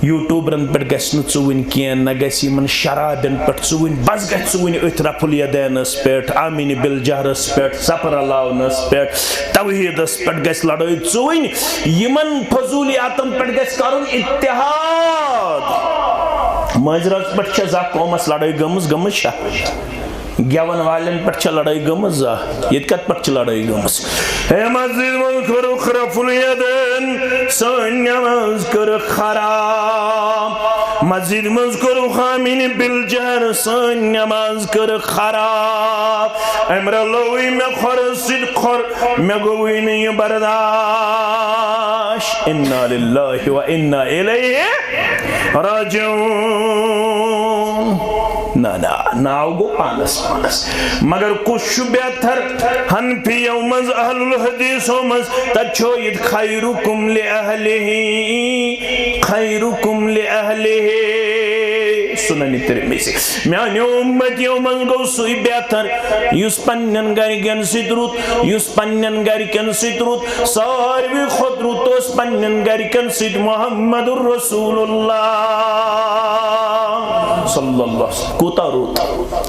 یوٗٹیوٗبرَن پٮ۪ٹھ گژھِ نہٕ ژوٚوٕنۍ کینٛہہ، نہ گژھِ یِمَن شرابٮ۪ن پٮ۪ٹھ ژوٚوٕنۍ، بَس گژھِ ژوٚوٕنۍ أتھۍ رفع الیدینَس پٮ۪ٹھ، آمین بالجہرَس پٮ۪ٹھ، ژۄپہٕ رلاونَس پٮ۪ٹھ، توحیٖدَس پٮ۪ٹھ گژھِ لڑٲے ژوٚوٕنۍ۔ یِمَن فضوٗلیاتَن پٮ۪ٹھ گژھِ کَرُن اتحاد۔ مٲنٛزِ رٲژ پٮ۪ٹھ چھےٚ زانٛہہ قومَس لڑٲے گٔمٕژ؟ گٔمٕژ چھا؟ گٮ۪وَن والٮ۪ن پٮ۪ٹھ چھےٚ لڑٲے گٔمٕژ زانٛہہ؟ ییٚتہِ کَتہِ پٮ۪ٹھ چھِ لڑٲے گٔمٕژ؟ ہے، مسجد منٛز کوٚرُکھ رفع الیدین، سٲنۍ نماز کٔرٕکھ خراب۔ مسجد منٛز کوٚرُکھ آمین بالجہر، سٲنۍ نماز کٔرٕکھ خراب۔ أمۍ رلووٕے مےٚ کھۄرَس سۭتۍ کھۄر، مےٚ گوٚوٕے نہٕ یہِ برداش۔ انا للہ و انا الیہ راجعون۔ نہ، نہ، ناو گوٚو پانس پانس۔ مگر کُس چھُ بہتر؟ حنفیو منٛز، اہل الحدیثو منٛز، تتہِ چھُ یہِ خیرکم لأہلہ، خیرکم لأہلہ۔ سنن ترمذی۔ میانیو امتیو منٛز گوٚو سُے بہتر، یُس پننٮ۪ن گرِکٮ۪ن سۭتۍ رُت، یُس پننٮ۪ن گرِکٮ۪ن سۭتۍ رُت، ساروی کھۄتہٕ رُت اوس پننٮ۪ن گرِکٮ۪ن سۭتۍ محمد رسول اللہ صلی اللہ علیہ وسلم۔ کوٗتاہ رُت،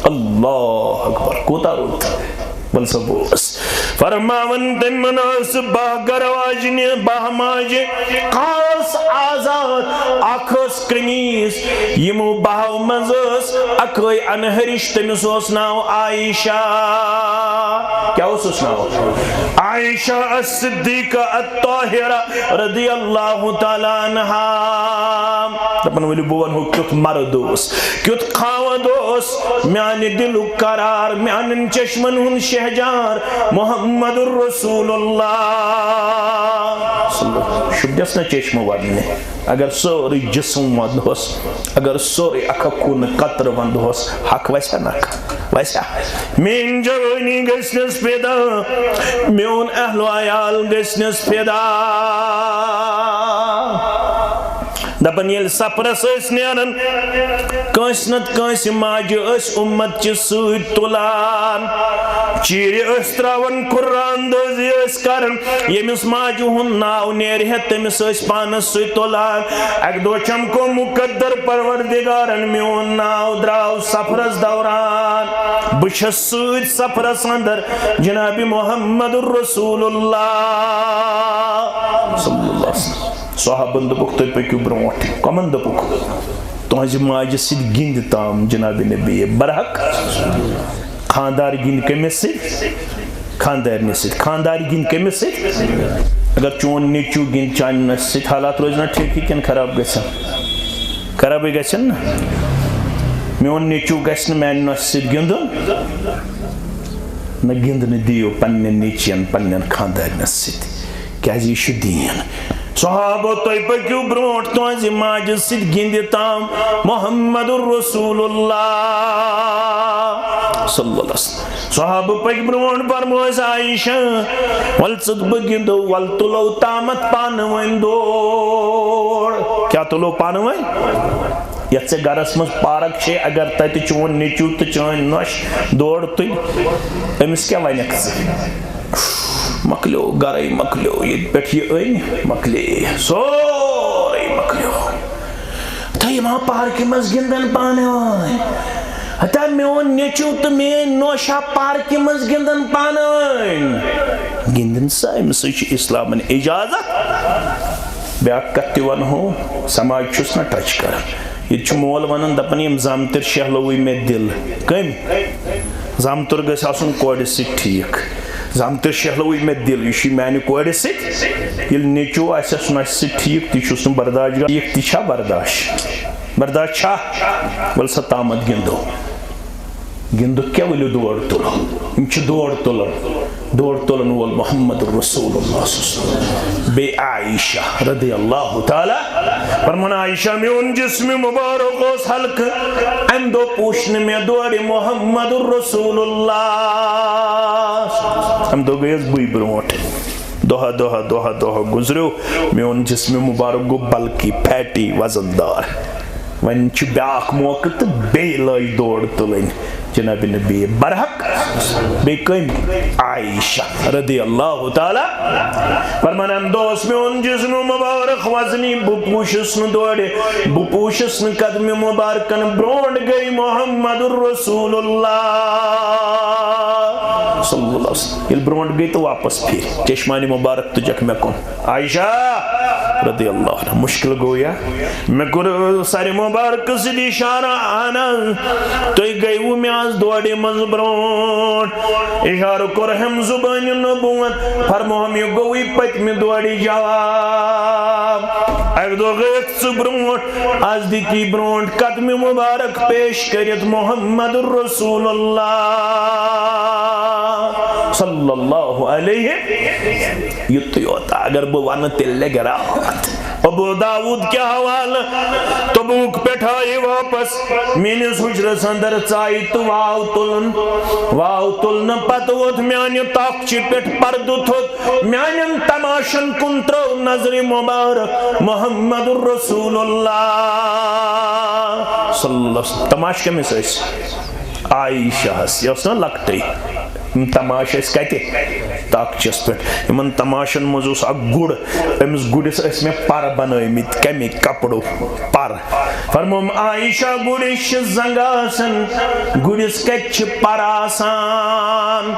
اللہ اکبر، کوٗتاہ رُت۔ بل سا بوس۔ فرماوان تٔمۍ مناسب باہ گرٕ واجنہِ، باہ ماجہِ، خاص آزاد، اکھ ٲس کنیز، یِمو باہو منٛز ٲس اکٲے انہرِش، تٔمِس اوس ناو عائشہ۔ کیٛاہ اوسُس ناو؟ عائشہ الصدیقہ الطاہرہ رضی اللہ تعالیٰ عنہا۔ دپان، ؤلِو بہٕ ونہو کیُتھ مرد اوس، کیُتھ خاوند اوس، میانہِ دلُک قرار، میانٮ۪ن چشمن ہُنٛد شہجار، محمد رسول اللہ۔ شُبدس نہ چشمہٕ ودنہِ۔ اگر سورُے جسم ونٛدہوس، اگر سورُے اکھ اکھ خوٗنہٕ قطرٕ ونٛدہوس، حق وسہِ ہا نکھٕ؟ وسہِ ہا؟ میٲنۍ جوٲنی گژھنس فدا، میون اہل و عیال گژھنس فدا۔ دپان، ییٚلہِ سفرس ٲسۍ نیران، کٲنٛسہِ نتہٕ کٲنٛسہِ ماجہِ ٲسۍ امت چہِ سۭتۍ تُلان، چیٖرِ ٲسۍ تراوان، قرآن دٲزی ٲسۍ کران۔ ییٚمِس ماجہِ ہُنٛد ناو نیرِ ہے، تٔمِس ٲسۍ پانس سۭتۍ تُلان۔ اکہِ دۄہ چمکو مقدر پروردگارن میون ناو، درٛاو سفرس دوران۔ بہٕ چھَس سۭتۍ سفرس اندر جناب محمد رسول اللہ صلی اللہ علیہ وسلم۔ صحابن دوٚپُکھ، "تُہۍ پٔکِو برونٛٹھ۔" کمن دوٚپُکھ؟ "تُہنٛزِ ماجہِ سۭتۍ گِنٛدِ تام جناب نبی برحق۔" خاندار گِنٛدِ کٔمِس سۭتۍ؟ خاندارنہِ سۭتۍ۔ خاندار گِنٛدِ کٔمِس سۭتۍ؟ اگر چون نیٚچو گِنٛدِ چانہِ نۄشہِ سۭتۍ، حالات روزِ نا ٹھیٖکھٕے کِنہٕ خراب گژھن؟ خرابٕے گژھن نا۔ میون نیٚچو گژھِ نہٕ میانہِ نۄشہِ سۭتۍ گِنٛدُن۔ نہ گِنٛدنہٕ دِیِو پننٮ۪ن نیٚچوٮ۪ن، پننٮ۪ن خاندارنٮ۪ن سۭتۍ، کیازِ یہِ چھُ دیٖن۔ صحابو، تُہۍ پٔکِو برونٛٹھ، تُہنٛزِ ماجہِ سۭتۍ گِنٛدِ تام محمد رسول اللہ صلی اللہ علیہ وسلم۔ صحابہٕ پٔکۍ برونٛٹھ، فرمٲوس عائشہ، "ول ژٕ تہٕ بہٕ گِنٛدو، ول تُلو تامتھ پانہٕ ؤنۍ دور۔" کیٛاہ تُلو پانہٕ ؤنۍ؟ یتھ ژےٚ گرس منٛز پارک چھے، اگر تتہِ چون نیٚچو تہٕ چٲنۍ نۄش دور تُلۍ، أمِس کیٛاہ ونکھ ژٕ؟ مۄکلیو، گرے مۄکلیو، ییٚتہِ پٮ۪ٹھ یہِ أنۍ، مۄکلے، سورُے مۄکلیو۔ تہٕ یِم ہا پارکہِ منٛز گِنٛدان پانہٕ ؤنۍ۔ ہتا میون نیٚچو تہٕ میٲنۍ نوشا پارکہِ منٛز گِنٛدان پانہٕ ؤنۍ۔ گِنٛدُن سا، أمِس سۭتۍ چھُ اِسلامن اِجازت۔ بیٛاکھ کتھ تہِ ونہو، سماج چھُس نہ ٹچ کران۔ ییٚتہِ چھُ مول ونان، دپان، "یِم زامتٕرۍ شہلوٕے مےٚ دِل۔" کٔمۍ؟ زامتُر گژھِ آسُن کورِ سۭتۍ ٹھیٖک۔ زامتٕر شہلوٕے مےٚ دِل، یہِ چھُے میانہِ کورِ سۭتۍ۔ ییٚلہِ نیٚچو آسٮ۪س نۄشہِ سۭتۍ ٹھیٖک، تہِ چھُس نہٕ برداش کران۔ ٹھیٖک تہِ چھا برداش؟ برداش چھا؟ ول سا تامتھ گِنٛدو۔ گِنٛدُک کیٛاہ، ؤلِو دور تُلو۔ یِم چھِ دور تُلان۔ دور تُلن وول محمد رسول اللہ صلی اللہ علیہ وسلم۔ بیٚیہِ عائشہ رضی اللہ تعالیٰ فرمان، عائشہ، میون جسم مبارک اوس ہلکہٕ، امہِ دۄہ پوچھ نہٕ مےٚ دورِ محمد رسول اللہ۔ امہِ دۄہ گٔیَس بٕے برونٛٹھ۔ دۄہہ، دۄہہ، دۄہہ، دۄہہ گُزریو، میون جسم مبارک گوٚو بلکہِ فیٹی، وزن دار۔ وۄنۍ چھُ بیٛاکھ موقعہٕ تہٕ بیٚیہِ لٲج دور تُلٕنۍ۔ جناب نبی برحق، بیٚیہِ کٔمۍ؟ عائشہ رضی اللہ تعالیٰ۔ فرمان، امہِ دۄہ اوس میون جسم مبارک وزنی، بہٕ پوٗشُس نہٕ دورِ، بہٕ پوٗشُس نہٕ قدمِ مبارکن برونٛٹھ، گٔے محمد رسول اللہ صلی اللہ علیہ وسلم۔ ییٚلہِ برونٛٹھ گٔے تہٕ واپس پھِرۍ، چشمانِ مبارک تُجکھ مےٚ کُن۔ عائشہ رضی اللہ عنہ، مشکل گوٚو یا؟ مےٚ کوٚر سرِ مبارکہٕ سۭتۍ اشارہ، اہن حظ، تُہۍ گٔیوٕ مےٚ از دورِ منٛز برونٛٹھ۔ اشارٕ کوٚر ہم زبانِ نبوت، فرموہم، یہِ گوٚوٕے پٔتمہِ دورِ جواب۔ اکہِ دۄہ گٔیَکھ ژٕ برونٛٹھ، از دِتی برونٛٹھ قدمِ مبارک پیش کٔرِتھ محمد رسول اللہ صلی اللہ علیہ۔ یُتُے یوت، اگر بہٕ ونہٕ تیٚلہِ لگہِ راتھ۔ ابو داؤد کہِ حوالہٕ، تبوک پٮ۪ٹھ آیہِ واپس، میٲنِس حجرس اندر ژایہِ تہٕ واو تُلُن۔ واو تُلنہٕ پتہٕ ووٚتھ میانہِ تخچہِ پٮ۪ٹھ پردٕ تھوٚد، میانٮ۪ن تماشن کُن ترٲو نظرِ مبارک محمد رسول اللہ صلی اللہ علیہ وسلم۔ تماش کٔمِس ٲسۍ؟ عائشہ ہس، یہِ ٲس نہ لۄکٹٕے۔ یِم تماش ٲسۍ کتہِ؟ تخچس پٮ۪ٹھ۔ یِمن تماشن منٛز اوس اکھ گُر، أمِس گُرِس ٲسۍ مےٚ پر بنٲومٕتۍ، کمہِ کپرُک پر۔ فرموم، عائشہ، گُرِس چھِ زنٛگہٕ آسان، گُرِس کتہِ چھِ پر آسان؟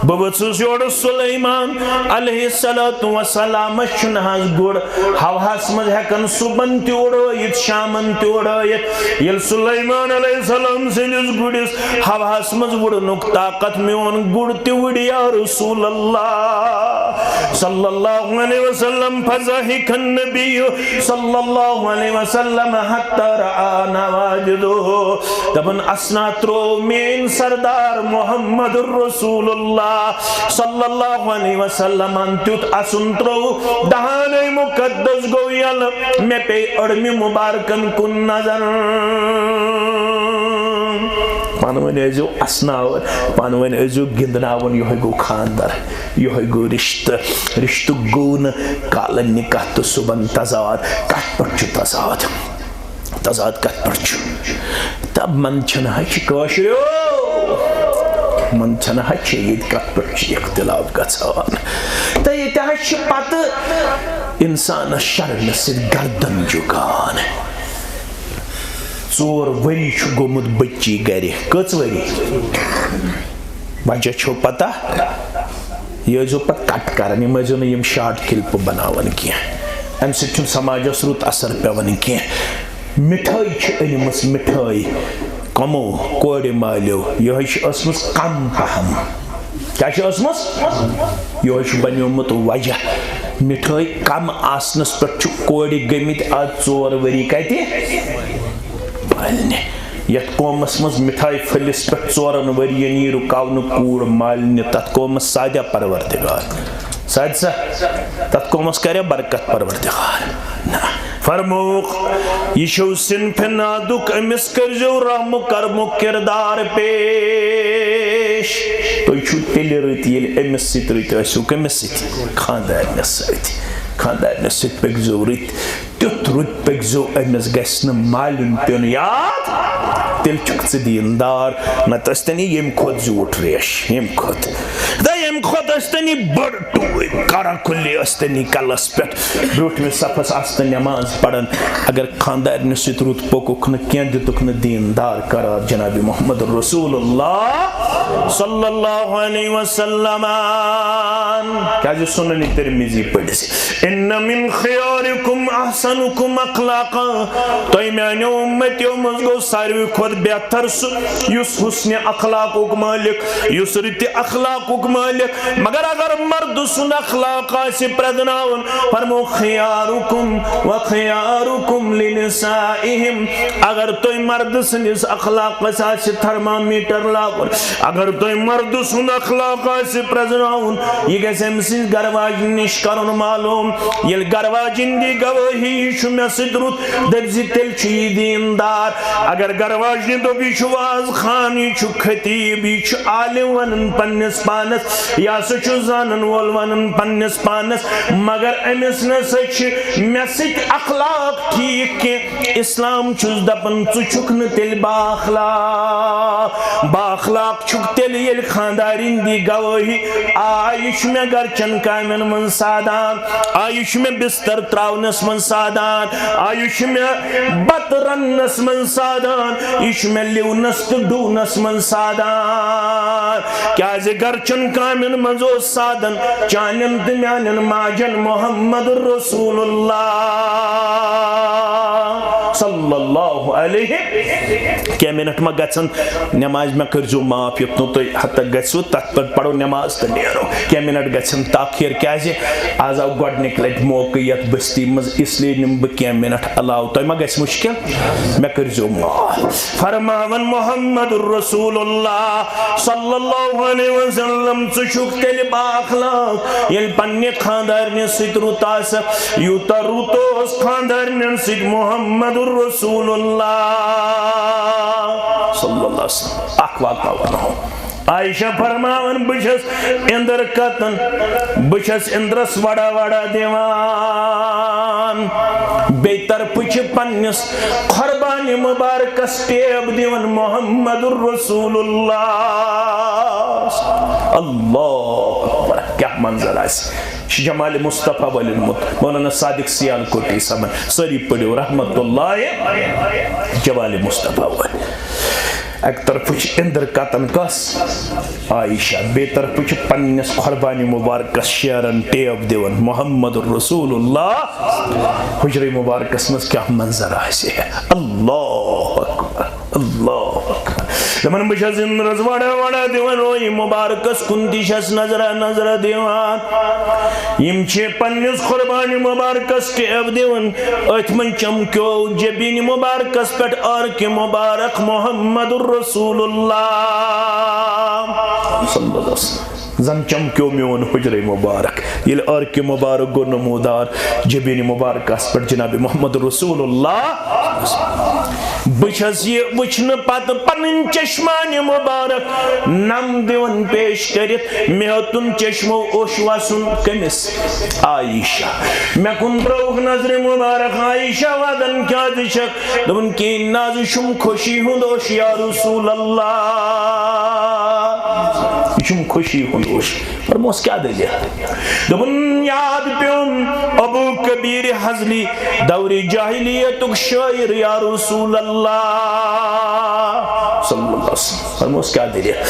بہٕ ؤژھٕس یورٕ سلیمان علیہ الصلوۃ والسلامس چھُنہٕ حظ گُر ہوہس منٛز ہٮ۪کان صُبحن تہِ اُڑٲیِتھ، شامن تہِ اُڑٲیِتھ۔ ییٚلہِ سلیمان علیہ السلام سٕنٛدِس گُرِس ہوہس منٛز وُڑنُک طاقت میون، گُر تہِ وُڑِ یا رسول اللہ صلی اللہ علیہ وسلم۔ فضحک النبی صلی اللہ علیہ وسلم حتی رآ نواجذہ۔ دپان، اسنا ترٛوو میٲنۍ سردار محمد رسول اللہ صلی اللہ علیہ وسلمن تیُتھ اسُن ترٛوو، دہانے مقدس گوٚو یلہٕ، مےٚ پیٚیہِ أڑمہِ مبارکن کُن نظر۔ پانہٕ ؤنۍ ٲسۍزیو اسناوان، پانہٕ ؤنۍ ٲسۍزیو گِنٛدناوان، یِہوٚے گوٚو خانٛدر، یِہوٚے گوٚو رِشتہٕ۔ رِشتہٕ گوٚو نہٕ کالہٕ نِکاح تہٕ صُبحن تضاد۔ کتھ پٮ۪ٹھ چھُ تضاد؟ تضاد کتھ پٮ۪ٹھ چھُ؟ تہٕ من چھنہٕ ہچہِ کٲشریو، من چھنہٕ ہچہِ ییٚتہِ کتھ پٮ۪ٹھ چھُ اختلاف گژھان۔ تہٕ ییٚتہِ حظ چھِ پتہٕ انسانس شرمہٕ سۭتۍ گردن جُکان۔ ژور ؤری چھُ گوٚمُت بچی گرِ۔ کٔژ ؤری؟ وجہ چھو پتہ؟ یہِ ٲسۍزیو پتہٕ کٹ کران، یِم ٲسۍزیو نہٕ یِم شارٹ کلپہٕ بناوان کینٛہہ۔ امہِ سۭتۍ چھُنہٕ سماجس رُت اثر پٮ۪وان کینٛہہ۔ مِٹھٲے چھِ أنمٕژ، مِٹھٲے کمو؟ کورِ مالیو۔ یِہوٚے چھِ ٲسمٕژ کم پہم۔ کیٛاہ چھِ ٲسمٕژ؟ یِہوٚے چھُ بنیومُت وجہ۔ مِٹھٲے کم آسنس پٮ۪ٹھ چھِ کورِ گٔمٕتۍ آز ژور ؤری کتہِ؟ پالنہِ۔ یتھ قومس منٛز مِٹھایہِ پھٔلِس پٮ۪ٹھ ژورن ؤرین یی رُکاونہٕ کوٗر مالنہِ، تتھ قومس سادیا پروردگار؟ سادسا؟ تتھ قومس کریا برکت پروردگار؟ نہ۔ فرمووُکھ، یہِ چھُو صنفِ نادُک، أمِس کٔرۍزیو رحم و کرمُک کردار پیش۔ تُہۍ چھِو تیٚلہِ رٕتۍ، ییٚلہِ أمِس سۭتۍ رٕتۍ ٲسِو۔ کٔمِس سۭتۍ؟ خانٛدارنِس سۭتۍ۔ خانٛدارنِس سۭتۍ پٔکۍزیو رٕتۍ، تیُتھ رُت پٔکۍزیو، أمِس گژھِ نہٕ مالِیُن پیوٚن یاد، تیٚلہِ چھُکھ ژٕ دیٖندار۔ نتہٕ ٲسۍتن یہِ ییٚمہِ کھۄتہٕ زیوٗٹھ ریش، ییٚمہِ کھۄتہٕ۔ تہٕ ییٚمہِ کھۄتہٕ ٲسۍتن یہِ بٔڑ ٹوٗپۍ، کرا کُلی ٲسۍتن یہِ کلس پٮ۪ٹھ، برٛونٛٹھمِس صفس آسہٕ تن نٮ۪ماز پران۔ اگر خانٛدارنہِ سۭتۍ رُت پوٚکُکھ نہٕ کینٛہہ، دِتُکھ نہٕ دیٖندار قرار جناب محمد رسول اللہ صلی اللہ علیہ وسلم۔ کیٛازِ سُنن ترمذی پٔرِو۔ ان من خیارکم احسنکم اخلاقا، تۄہہِ میانیو اُمتیو منٛز گوٚو ساروی کھۄتہٕ بہتر سُہ یُس حسنِ اخلاقُک مٲلِک، یُس رٕتہِ اخلاقُک مٲلِک۔ مگر اگر مردٕ سُنٛد اخلاق آسہِ پرٛزناوُن، فرمو خیارکم و خیارکم لنسائہم۔ اگر تۄہہِ مردٕ سٕنٛدِس اخلاقس آسہِ تھرمامیٹر لاگُن، اگر تۄہہِ مردٕ سُنٛد اخلاق آسہِ پرٛزناوُن، یہِ گژھِ أمۍ سٕنٛز گرٕ واجنہِ نِش کرُن معلوم۔ ییٚلہِ گرٕ واجِنۍ دی گوٲہی، یہِ چھُ مےٚ سۭتۍ رُت، دٔپۍ زِ تیٚلہِ چھُ یہِ دیٖندار۔ اگر گرٕ واجنہِ دوٚپ، یہِ چھُ واز خان، یہِ چھُ خطیب، یہِ چھُ عالم ونان پننِس پانس، یہِ ہسا چھُ زانن وول ونان پننِس پانس، مگر أمِس نہ سا چھِ مےٚ سۭتۍ اخلاق ٹھیٖک کینٛہہ۔ اسلام چھُس دپان، ژٕ چھُکھ نہٕ تیٚلہِ با اخلاق۔ با اخلاق چھُکھ تیٚلہِ، ییٚلہِ خانٛدارِنۍ دی گوٲہی، آ، یہِ چھُ مےٚ گرچٮ۪ن کامٮ۪ن منٛز سادان، آ، یہِ چھُ مےٚ بستر تراونس منٛز سادان، آ، یہِ چھُ مےٚ بتہٕ رننس منٛز سادان، یہِ چھُ مےٚ لِونس تہٕ ڈُونس منٛز سادان۔ کیازِ گرچٮ۪ن کامٮ۪ن منٛز اوس سادن چانٮ۪ن تہٕ میانٮ۪ن ماجن محمد رسول اللہ صلی اللہ علیہ۔ کینٛہہ منٹ ما گژھن نماز، مےٚ کٔرزیو معاف، یوٚت نہٕ تُہۍ حد تک گژھِو، تتھ پٮ۪ٹھ پرو نماز تہٕ نیرو۔ کینٛہہ منٹ گژھن تاخیر، کیازِ آز آو گۄڈنِکۍ لٹہِ موقعہٕ یتھ بستی منٛز، اس لیے نِمہٕ بہٕ کینٛہہ منٹ علاوٕ۔ تۄہہِ ما گژھِ مشکل؟ مےٚ کٔرزیو معاف۔ فرماوان محمد رسول اللہ صلی اللہ علیہ وسلم، ژٕ چھُکھ تیٚلہِ با اخلاق، ییٚلہِ پننہِ خانٛدارنہِ سۭتۍ رُت آسکھ، یوٗتاہ رُت اوس خانٛدارنٮ۪ن سۭتۍ محمد رسول اللہ صلی اللہ علیہ وسلم۔ اکھ واقعہ ونہو۔ عائشہ فرماوان، بہٕ چھَس اِندر کتن، بہٕ چھَس اِندرس وڑا وڑا دِوان، بیٚیہِ طرفہٕ چھِ پننِس قربانہِ مبارکس ٹیب دِوان محمد رسول اللہ۔ اللہ اکبر، کیٛاہ منظر آسہِ۔ یہِ چھُ جمال مصطفیٰ وٲلۍ اوٚنمُت، مولانا صادق سیالکوٹی صٲبن۔ سٲری پٔرِو رحمت اللہ جمال مصطفیٰ وٲلۍ۔ اکہِ طرفہٕ چھِ اِندر کتن کس؟ عائشہ۔ بیٚیہِ طرفہٕ چھِ پننِس قربانہِ مبارکس شیرن ٹیب دِوان محمد رسول اللہ۔ حجرے مبارکس منٛز کیٛاہ منظر آسہِ ہے۔ اللہ اکبر، اللہ اکبر۔ دپان، بہٕ چھَس اِندرس وڑا وڑا دِوان، روے مبارکس کُن تہِ چھَس نظرا نظرا دِوان۔ یِم چھِ پننِس قربانہِ مبارکس ٹیب دِوان۔ أتھۍ منٛز چمکیو جبیٖن مبارکس پٮ۪ٹھ عرق مبارک محمد رسول اللہ صلی اللہ علیہ وسلم۔ زن چمکیو میون حجرے مبارک۔ ییٚلہِ عرق مبارک گوٚو نمودار جبیٖن مبارکس پٮ۪ٹھ جناب محمد رسول اللہ، بہٕ چھَس یہِ وٕچھنہٕ پتہٕ پنٕنۍ چشمانِ مبارک نم دِوان پیش کٔرِتھ۔ مےٚ ہیوٚتُن چشمو اوٚش وسُن۔ کٔمِس؟ عائشہ۔ مےٚ کُن ترٲوٕکھ نظرِ مبارک۔ عائشہ ودان، کیٛازِ چھکھ؟ دوٚپُن، کِہیٖنۍ نہٕ، آز چھُم خوشی ہُنٛد اوٚش یا رسول اللہ، یہِ چھُم خوشی ہُنٛد اوٚش۔ فرموس، کیٛاہ دٔلیٖل؟ دوٚپُن، یاد پیوٚم ابو کبیر حضلی، دورِ جاہلیتُک شٲعر یا رسول اللہ۔ صلی اللہ علیہ وسلم۔ فرموس، کیٛاہ دٔلیٖل؟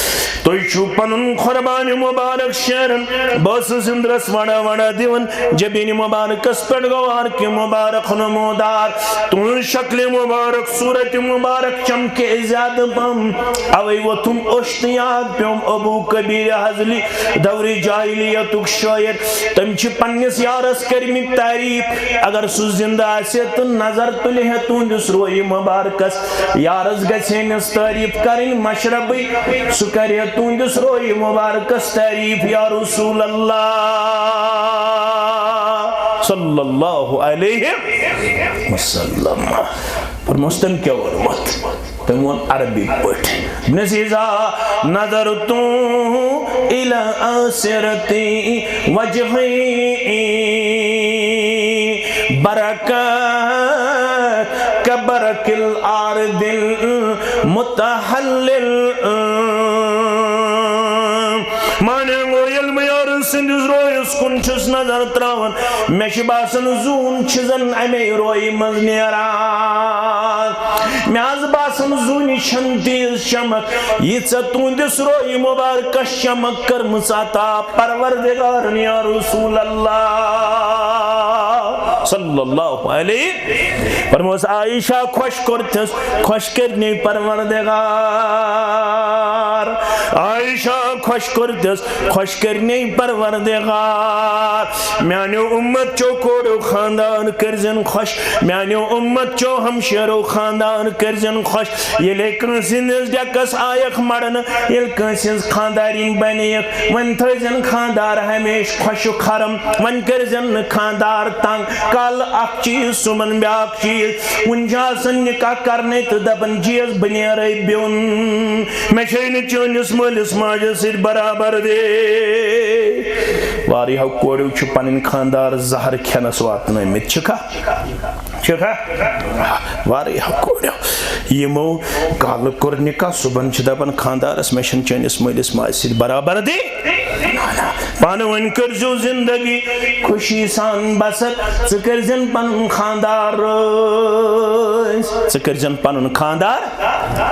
تُہۍ چھِو پنُن قربانِ مُبارک شیران۔ بہٕ ٲسٕس اندرس وڑا وڑا دِوان، جبیٖنِ مُبارکس پٮ۪ٹھ گوٚو ہر کینٛہہ مُبارک نمودار۔ تُہٕنٛز شکلِ مُبارک، صوٗرتِ مُبارک چمکے زیادٕ پہم۔ اوے ووٚتھُم اوٚش تہٕ یاد پیوٚم ابو کبیٖر حضلی دورِ جاہلیتُک شٲعر۔ تٔمۍ چھِ پننِس یارس کٔرمٕتۍ تعریٖف۔ اگر سُہ زندٕ آسہِ تہٕ نظر تُلہِ ہے تُہنٛدِس رویہِ مُبارکس، یارس گژھِ ہے نہٕ تعریٖف کرٕنۍ مشربٕے، سُہ کرِ ہے تُہنٛدِس رویہِ مُبارکس تعریٖف، یا رسول اللہ صلی اللہ علیہ وسلم۔ فرموس، تٔمۍ کیٛاہ ووٚنمُت؟ تٔمۍ ووٚن عربی پٲٹھۍ، دوٚپنس، اذا نظرت الی آسرتی وجہی برکت کبرق الارض المتہلل۔ معنی گوٚو، ییٚلہِ بہٕ یارٕ سٕنٛدِس رویس کُن چھُس نظر تراوان، مےٚ چھِ باسان زوٗن چھِ زن امے رویہِ منٛز نیران۔ مےٚ حظ باسان زوٗنہِ چھَنہٕ تیٖژ چمک، ییٖژاہ تُہنٛدِس رویہِ مُبارکس چمک کٔرمٕژ عطا پروردگارن، یا رسول اللہ صلی اللہ علیہ۔ فرموس، عائشہ، خۄش کوٚرتھس، خۄش کٔرنی پروردگار۔ عائشہ، خۄش کوٚرتھس، خۄش کٔرنی پروردگار۔ میانیو اُمت چو کوڑو خاندار کٔرزن خۄش، میانیو اُمت چو ہمشیرو خاندار کٔرزن خۄش۔ ییٚلے کٲنٛسہِ ہٕنٛدِس ڈیکس آیکھ مڑنہٕ، ییٚلہِ کٲنٛسہِ ہٕنٛز خاندارِنۍ بنیکھ، وۄنۍ تھٲوزن خاندار ہمیشہِ خۄش و خرم، وۄنۍ کٔرزن نہٕ خاندار تنگ۔ کالہٕ اکھ چیٖز، صُبحن بیاکھ چیٖز۔ وُنہِ چھُ آسان نکاح کرنے تہٕ دپان، جی حظ، بہٕ نیرے بیوٚن، مےٚ چھے نہٕ چٲنِس مٲلِس ماجہِ سۭتۍ برابردی۔ واریاہو کورٮ۪و چھِ پنٕنۍ خاندار زہر کھٮ۪نس واتنٲومٕتۍ، چھِکھا؟ چھِکھا؟ واریاہو کورٮ۪و یِمو کالہٕ کوٚر نکاح، صُبحن چھِ دپان خاندارس، مےٚ چھَنہٕ چٲنِس مٲلِس ماجہِ سۭتۍ برابردی۔ پانہٕ ؤنۍ کٔرزیو زندگی خوشی سان بسر۔ ژٕ کٔرزٮ۪ن پنُن خاندار رٲزۍ، ژٕ کٔرزٮ۪ن پنُن خاندار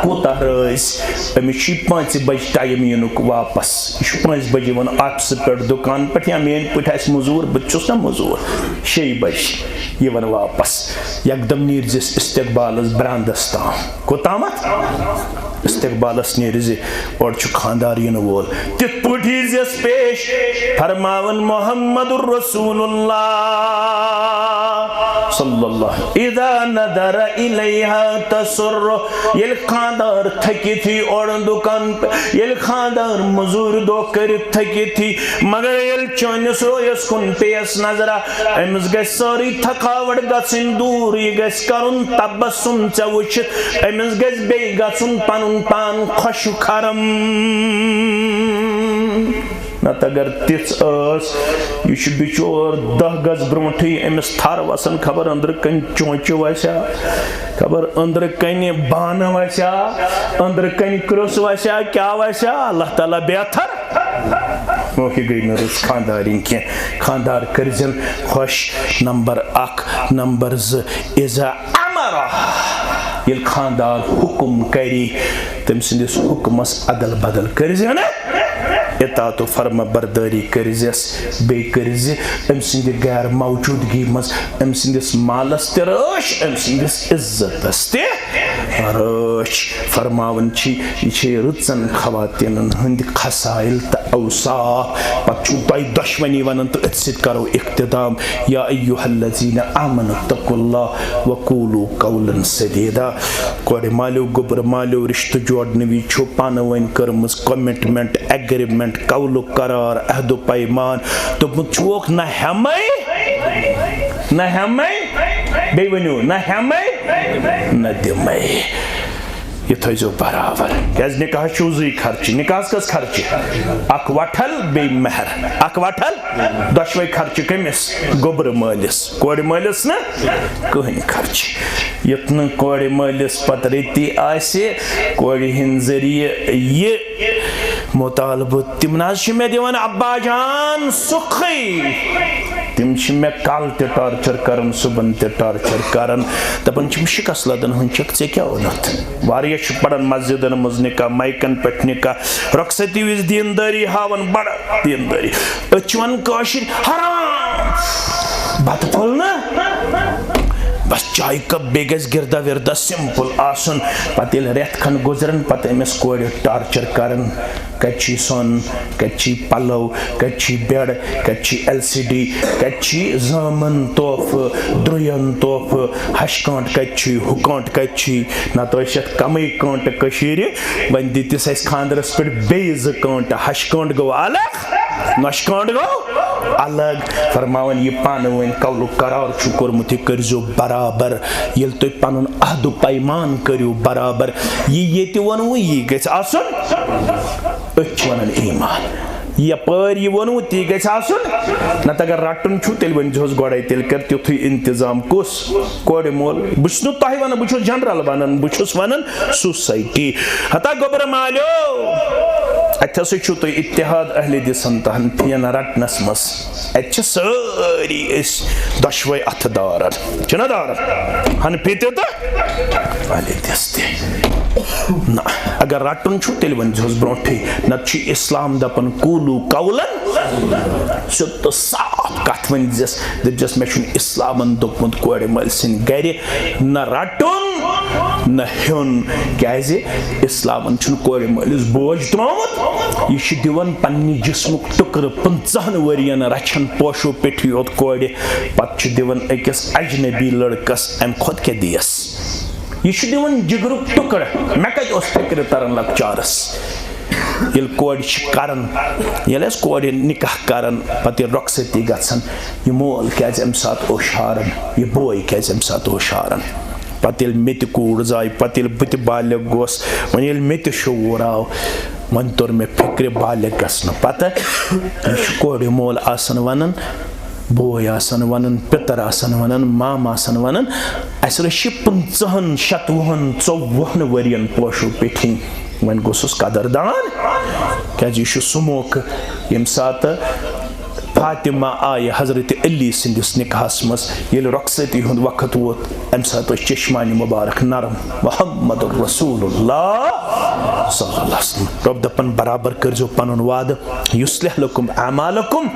کوٗتاہ رٲزۍ۔ أمِس چھُ پانٛژِ بجہِ ٹایم یِنُک واپس۔ یہِ چھُ پانٛژِ بجہِ یِوان آفسہٕ پٮ۪ٹھ دُکان پٮ۪ٹھ، یا میٲنۍ پٲٹھۍ آسہِ مٔزوٗر، بہٕ تہِ چھُس نا مٔزوٗر، شیٚیہِ بجہِ یِوان واپس۔ یکدم نیٖرزٮ۪س استقبالس براندس تام۔ کوٚتامتھ؟ استقبالس نیرِ زِ اورٕ چھُ خاندار یِنہٕ وول۔ تِتھ پٲٹھۍ یی زٮ۪س پیش فرماوان محمد رسول اللہ صلی اللہ۔ اذا نظر الیہا تسر، ییٚلہِ خاندار تھٔکِتھ یی اورٕ دُکان پٮ۪ٹھ، ییٚلہِ خاندار مٔزوٗرۍ دۄہ کٔرِتھ تھٔکِتھ یی، مگر ییٚلہِ چٲنِس رویس کُن پیٚیس نظرا، أمِس گژھِ سٲرٕے تھکاوٹ گژھٕنۍ دوٗر، یہِ گژھِ کرُن تبسم ژےٚ وٕچھِتھ، أمِس گژھِ بیٚیہِ گژھُن پنُن پان خۄش و خرم۔ نتہٕ اگر تِژھ ٲس، یہِ چھُ بِچور دَہ گز برونٛٹھٕے أمِس تھر وسان، خبر أنٛدرٕ کنہِ چونچہِ وسیا، خبر أنٛدرٕ کنہِ بانہٕ وسیا، أنٛدرٕ کنہِ کرٛژھ وسیا، کیٛاہ وسیا، اللہ تعالیٰ بیتھر۔ وۄنۍ گٔے نہٕ رٕژ خاندارِنۍ کینٛہہ۔ خاندار کٔرزٮ۪ن خۄش، نمبر اکھ۔ نمبر زٕ، اذا امر، ییٚلہِ خاندار حُکُم کرِ، تٔمۍ سٕنٛدِس حُکمس ادل بدل کٔرزِ نہٕ، اطاعت و فرما بردٲری کٔرزٮ۪س، بیٚیہِ کٔرزِ أمۍ سٕنٛدِ غیر موجودگی منٛز أمۍ سٕنٛدِس مالس تہِ رٲچھ، أمۍ سٕنٛدِس عزتس تہِ رٲچھ۔ فرماوان چھِ، یہِ چھِ رٕژن خواتیٖنن ہٕنٛدۍ خصائل تہٕ اوصاف۔ پتہٕ چھُو تۄہہِ دۄشوٕنی ونان تہٕ أتھۍ سۭتۍ کرو اختتام۔ یا ایھا الذین آمنوا اتقوا اللہ وقولوا قولا سدیدا۔ کورِ مالیو، گوٚبرٕ مالیو، رشتہٕ جوڑنہٕ وِزِ چھو پانہٕ ؤنۍ کٔرمٕژ commitment، agreement، قولُک قرار، عہد و پیمان۔ دوٚپمُت چھُوکھ، نہ ہٮ۪مَے، نہ ہٮ۪مَے، بیٚیہِ ؤنِو، نہ ہٮ۪مَے، نہ دِمَے۔ یہِ تھٲیزیو برابر۔ کیٛازِ نکاحس چھُو زٕے خرچہٕ۔ نکاحس کٔژ خرچہٕ؟ اکھ وٹھل، بیٚیہِ مہر۔ اکھ وٹھل، دۄشوے خرچہٕ کٔمِس؟ گوٚبرٕ مٲلِس۔ کورِ مٲلِس نہٕ کٕہٕنۍ خرچہٕ۔ یُتھ نہٕ کورِ مٲلِس پتہٕ رٔتی آسہِ، کورِ ہٕنٛدِ ذٔریعہٕ یہِ مطالبہٕ، تِم نہ حظ چھِ مےٚ دِوان ابا جان سُکھٕے۔ تِم چھِ مےٚ کالہٕ تہِ ٹارچر کران، صُبحن تہِ ٹارچر کران، دپان چھِم، شکست لدن ہُنٛد چھکھ، ژےٚ کیٛاہ اوٚنُتھ؟ واریاہ چھِ پران مسجدن منٛز نکاح، مایکن پٮ۪ٹھ نکاح، رۄخصتی وِزِ دیندٲری ہاوان، بڑٕ دیندٲری۔ أسۍ چھِ ونان کٲشِرۍ، حرام، بتہٕ پھوٚل نہٕ، بس چایہِ کپ، بیٚیہِ گژھِ گِردا وِردا سمپل آسُن۔ پتہٕ ییٚلہِ رٮ۪تھ کھنٛڈ گُزرن، پتہٕ أمِس کورِ ٹارچر کران۔ کتہِ چھی سۄن، کتہِ چھی پلو، کتہِ چھی بیڈ، کتہِ چھی ایل سی ڈی، کتہِ چھی زامن تحفہٕ، درٛوین تحفہٕ، ہشہِ کانٛٹہٕ کتہِ چھی، ہُہ کانٛٹہٕ کتہِ چھی؟ نتہٕ ٲسۍ یتھ کمٕے کانٛٹہٕ کٔشیٖرِ، وۄنۍ دِتِس اسہِ خانٛدرس پٮ۪ٹھ بیٚیہِ زٕ کانٛٹہٕ، ہشہِ کانٛٹہٕ گوٚو الگ، نۄشہِ کانٛٹہٕ گوٚو الگ۔ فرماوان، یہِ پانہٕ ؤنۍ قولُک قرار چھُ کوٚرمُت، یہِ کٔرۍزیو برابر۔ ییٚلہِ تُہۍ پنُن عہد و پیمان کٔرِو برابر، یہِ ییٚتہِ ووٚنوٕ، یی گژھِ آسُن۔ أسۍ چھِ وَنان ایمان۔ یہِ یَپٲرۍ یہِ ووٚنوٕ، تی گژھِ آسُن۔ نَتہٕ اگر رَٹُن چھُ، تیٚلہِ ؤنۍزِہوس گۄڈَے، تیٚلہِ کَرِ تیُتھُے اِنتظام۔ کُس؟ کورِ مول۔ بہٕ چھُس نہٕ تۄہہِ وَنان، بہٕ چھُس جنرل وَنان، بہٕ چھُس وَنان سوسایٹی۔ ہتا گوٚبرٕ مالیو، اَتہِ ہسا چھُو تُہۍ اتحاد اہلِ دِسن تہٕ حنفین رَٹنَس منٛز۔ اَتہِ چھِ سٲری أسۍ دۄشوَے اَتھٕ دارن۔ چھِنہ دارن؟ حنفی تہِ تہٕ اہلِ دِس تہِ۔ نہ، اگر رَٹُن چھُ، تیٚلہِ ؤنۍزِہوس برونٛٹھٕے۔ نَتہٕ چھُ اِسلام دَپان، "قولوا قولا"۔ سیوٚد تہٕ صاف کَتھ ؤنۍزِس۔ دٔپۍزِس، "مےٚ چھُنہٕ اِسلامَن دوٚپمُت کورِ مٲلۍ سٕنٛدِ گَرِ نہ رَٹُن، نہ ہیوٚن"۔ کیٛازِ؟ اِسلامَن چھُنہٕ کورِ مٲلِس بوج ترٛوومُت۔ یہِ چھُ دِوان پنٛنہِ جسمُک ٹُکرٕ، پٕنٛژٕہَن ؤرِیَن رَچھَن پوشو پیٚٹھی یوت کورِ، پَتہٕ چھُ دِوان أکِس اجنبی لٔڑکَس۔ اَمہِ کھۄتہٕ کیٛاہ دِیَس؟ یہِ چھُ دِوان جِگرُک ٹُکرٕ۔ مےٚ کَتہِ اوس فِکرِ تَران لۄکچارَس؟ ییٚلہِ کورِ چھِ کَران، ییٚلہِ أسۍ کورِ نِکاح کَران، پَتہٕ ییٚلہِ رۄخصتی گژھان، یہِ مول کیٛازِ اَمہِ ساتہٕ اوس شاران، یہِ بوے کیٛازِ اَمہِ ساتہٕ اوس شاران؟ پَتہٕ ییٚلہِ مےٚ تہِ کوٗر زاے، پَتہٕ ییٚلہِ بہٕ تہِ بالغ گوس، وۄنۍ ییٚلہِ مےٚ تہِ شعوٗر آو، وۄنۍ توٚر مےٚ فِکرِ بالغ گژھنہٕ پَتہٕ۔ یہِ چھُ کورِ مول آسان وَنان، بوے آسان وَنان، پِتٕر آسان وَنان، مام آسان وَنان، اَسہِ رٔچھِ پٕنٛژٕہَن، شَتوُہَن، ژوٚوُہَن ؤرِیَن پوشو پیٚٹھی۔ وۄنۍ گوٚژھُس قدردان، کیٛازِ یہِ چھُ سُہ موقعہٕ ییٚمہِ ساتہٕ فاطمہ آیہِ حضرت علی سٕنٛدِس نِکاحَس منٛز، ییٚلہِ رۄخصتی ہُنٛد وقت ووت، اَمہِ ساتہٕ ٲسۍ چشمانہِ مُبارک نرم۔ محمد رسول اللہ صلی اللہ علیہ وسلم۔ رۄب دَپان، برابر کٔرۍزیو پَنُن وعدٕ۔ یصلح لکم اعمالکم،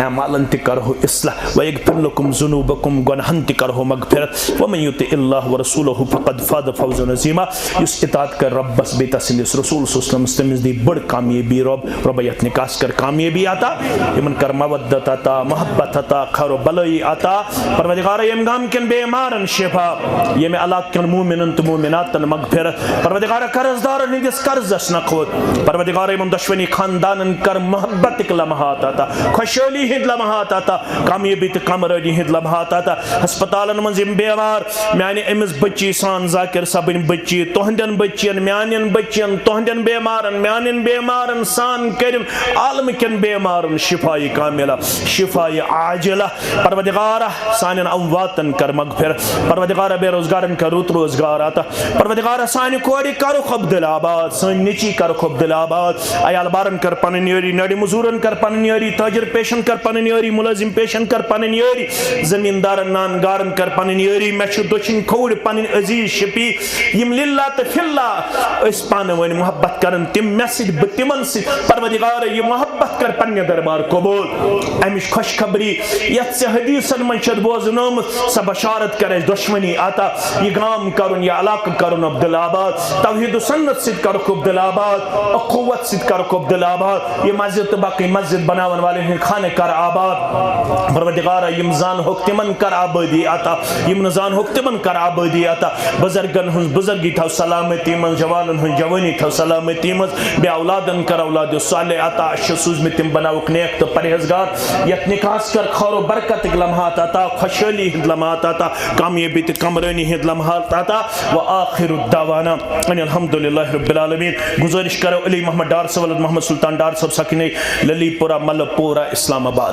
اعمالن تہِ کرہو اصلاح، ویغفر لکم ذنوبکم، گۄناہن تہِ کرہو مغفرت، ومن یطع اللہ ورسولہ فقد فاز فوزا عظیما۔ یُس اطاعت کرِ رۄبس بیٚیہِ تسٕنٛدِس رسول صلی اللہ علیہ وسلمس، تٔمِس دی بٔڑ کامیٲبی۔ رۄب، رۄبہ یتھ نکاحس کر کامیٲبی عطا، یِمن کر مودت عطا، محبت عطا، خیر و بلٲیی عطا۔ پروردگارا، ییٚمہِ گامہٕ کٮ۪ن بیمارن شفا، ییٚمہِ علاقہٕ کٮ۪ن مومنن تہٕ مومناتن مغفرت۔ پروردگارا، قرض دارن ہٕنٛدِس قرضس نکھوت۔ پروردگارا، یِمن دۄشوٕنی خاندانن کر محبتٕکۍ لمحات عطا، خۄشحٲلی ہٕنٛدۍ لمحات عطا، کامیٲبی تہٕ کامرٲنی ہٕنٛدۍ لمحات عطا۔ ہسپتالن منٛز یِم بیمار، میانہِ أمِس بٔچی سان، ذاکر صٲبٕنۍ بٔچی، تُہنٛدٮ۪ن بٔچین، میانٮ۪ن بٔچین، تُہنٛدٮ۪ن بیمارن، میانٮ۪ن بیمارن سان کٔرِن عالمہٕ کٮ۪ن بیمارن شفایہِ کاملہ، شفایہِ عاجلہ۔ پروردگارا، سانٮ۪ن امواتن کر مغفرت۔ پروردگارا، بے روزگارن کر رُت روزگار عطا۔ پروردگارا، سانہِ کورِ کرُکھ عبدالآباد، سٲنۍ نیٚچی کرُکھ عبدالآباد۔ عیال بارن کر پنٕنۍ یٲری، نرِ مزوٗرن کر پنٕنۍ یٲری، تاجر پیشن کر پنٕنۍ یٲری، مُلٲزِم پیشن کر پنٕنۍ یٲری، زمیٖندارن نان گارن کر پنٕنۍ یٲری۔ مےٚ چھُ دٔچھِنۍ کھووُر پنٕنۍ عزیز شفیع، یِم للہ تہٕ فی اللہ ٲسۍ پانہٕ ؤنۍ محبت کران، تِم مےٚ سۭتۍ، بہٕ تِمن سۭتۍ۔ پروردگارا، یہِ محبت کر پننہِ دربار قبول۔ امِچ خوشخبری، یتھ ژےٚ حدیثن منٛز چھتھ بوزنٲومٕژ، سۄ بشارت کر اسہِ دۄشوٕنی عطا۔ یہِ گام کرُن، یہِ علاقہٕ کرُن عبدالآباد۔ توحید و سنت سۭتۍ کرُکھ عبدالآباد، اخوت سۭتۍ کرُکھ عبدالآباد۔ یہِ مسجد تہٕ باقٕے مسجد بناون والٮ۪ن ہٕنٛدۍ خانہٕ کر آباد۔ پروردگارا، یِم زانہوکھ تِمن کر آبٲدی عطا، یِم نہٕ زانہوکھ تِمن کر آبٲدی عطا۔ بزرگن ہٕنٛز بزرگی تھاو سلامتی منٛز، جوانن ہٕنٛز جوانی تھاو سلامتی منٛز، بے اولادن کر اولاد صالح عطا۔ اَسہِ چھِ سوٗزمٕتۍ تِم بناوُکھ نیک تہٕ پرہیزگار۔ یتھ نکاحس کر خٲر و برکتٕکۍ لمحات عطا، خۄشحٲلی ہٕنٛدۍ لمحات عطا، کامیٲبی تہٕ کامرٲنی ہٕنٛدۍ لمحات عطا۔ و آخر دعوانا ان الحمد للہ رب العالمین۔ گزٲرِش کرو علی محمد ڈار صٲب، ولد محمد سلطان ڈار صٲب، سکنہ للی پورہ، ملہ پورہ، اسلام آباد۔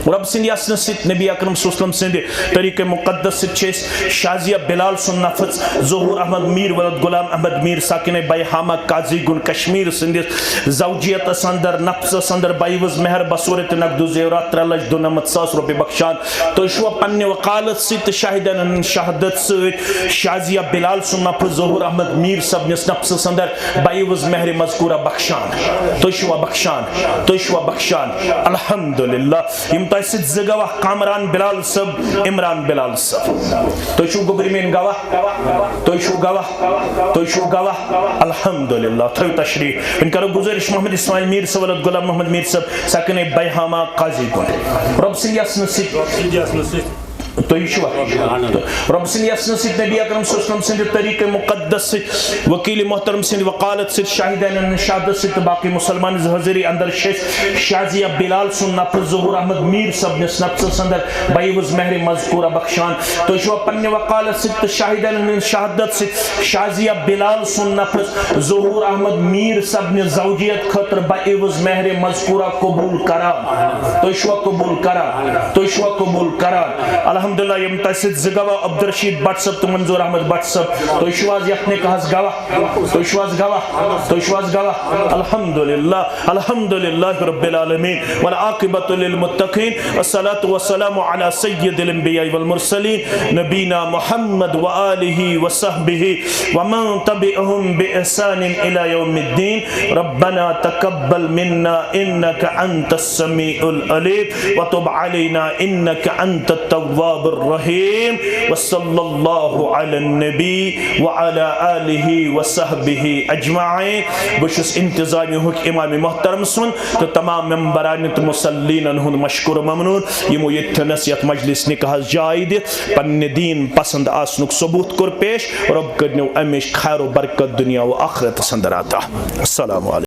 رۄب سٕنٛدِ یژھنہٕ سۭتۍ، نبی اکرم صلی اللہ علیہ وسلم سٕنٛدِ طریقہ مقدس سۭتۍ چھِ أسۍ شازیہ بلال سُنٛد نفس ظہور احمد میر ولد غلام احمد میر ساکن بیہامہ قاضی گُنڈ کشمیر سٕنٛدِس زوجیتس اندر، نفسس اندر، بیوز مہر بصورت نقد راتھ ترٛےٚ لچھ دُنَمَتھ ساس رۄپیہِ بخشان۔ تُہۍ چھِوا پننہِ وکالت سۭتۍ تہٕ شاہدن ہٕنٛز شہادت سۭتۍ شازیہ بلال سُنٛد نفس ظہور احمد میر صٲبنِس نفسس اندر بعوض مہر مذکورہ بخشان؟ تُہۍ چھِوا بخشان؟ تُہۍ چھِوا بخشان؟ الحمدللہ۔ یِم تۄہہِ سۭتۍ زٕ گواہ، کامران بلال صٲب، عمران بلال صٲب۔ تُہۍ چھِو گوٚبرۍ میٲنۍ گواہ؟ تُہۍ چھِو گواہ؟ تُہۍ چھِو گواہ؟ الحمدللہ۔ تھٲیِو تشریف۔ وۄنۍ کرو گُزٲرِش محمد اسماعیل میر صٲب، ولد غلام محمد میر صٲب، سکنِ بیہاما قاضی گُنڈ۔ رۄب سٕنٛدِ یژھنہٕ سۭتۍ۔ تُہۍ چھِوا؟ رۄب سٕنٛدِ یژھنہٕ سۭتۍ، نبی اکرم صلی اللہ علیہ وسلم سٕنٛدِ طریٖقہٕ مُقدس سۭتۍ، وکیل محترم سٕنٛدِ وکالت سۭتۍ، شاہدن ہٕنٛدِ شہادت سۭتۍ تہٕ باقٕے مُسلمان حٲضری اندر چھِ أسۍ شازیہ بلال سُنٛد نفس ظہور احمد میر صٲبنِس نفسس اندر بعوض مہر مذکورہ بخشان۔ تُہۍ چھِوا پننہِ وکالت سۭتۍ تہٕ شاہدن ہٕنٛدِ شہادت سۭتۍ شازیہ بلال سُنٛد نفس ظہور احمد میر صٲبنہِ زوجیت خٲطرٕ بعوض مہر مذکورہ قبول کران؟ تُہۍ چھِوا قبول کران؟ تُہۍ چھِوا قبول کران؟ الحمدللہ، یِم تۄہہِ سۭتۍ زٕ گواہ، عبدالرشید بٹ صٲب تہٕ منظور احمد بٹ صٲب، تُہۍ چھِو حظ یتھ نکاحس گواہ؟ تُہۍ چھِو حظ گواہ؟ تُہۍ چھِو حظ گواہ؟ الحمدللہ، الحمدللہ رب العالمین، والعاقبۃ للمتقین، والصلاۃ والسلام علی سید الانبیاء والمرسلین، نبینا محمد وآلہ وصحبہ ومن تبعهم بإحسان إلى يوم الدين. ربنا تقبل منا إنك أنت السميع العليم وتب علينا إنك أنت التواب الرحيم. وصلى الله على النبي وعلى آله وصحبه أجمعين. بہٕ چھُس انتظامیہُک امام محترم سُنٛد تہٕ تمام ممبران تہٕ مصلینن ہُنٛد مشکور ممنون، یِمو ییٚتھٮ۪نس یتھ مجلس نکاحس جاے دِتھ پننہِ دین پسند آسنُک ثبوت کوٚر پیش۔ رۄب کٔرنو امِچ خیر و برکت دنیا و آخرتس اندر عطا۔ السلام علیکم۔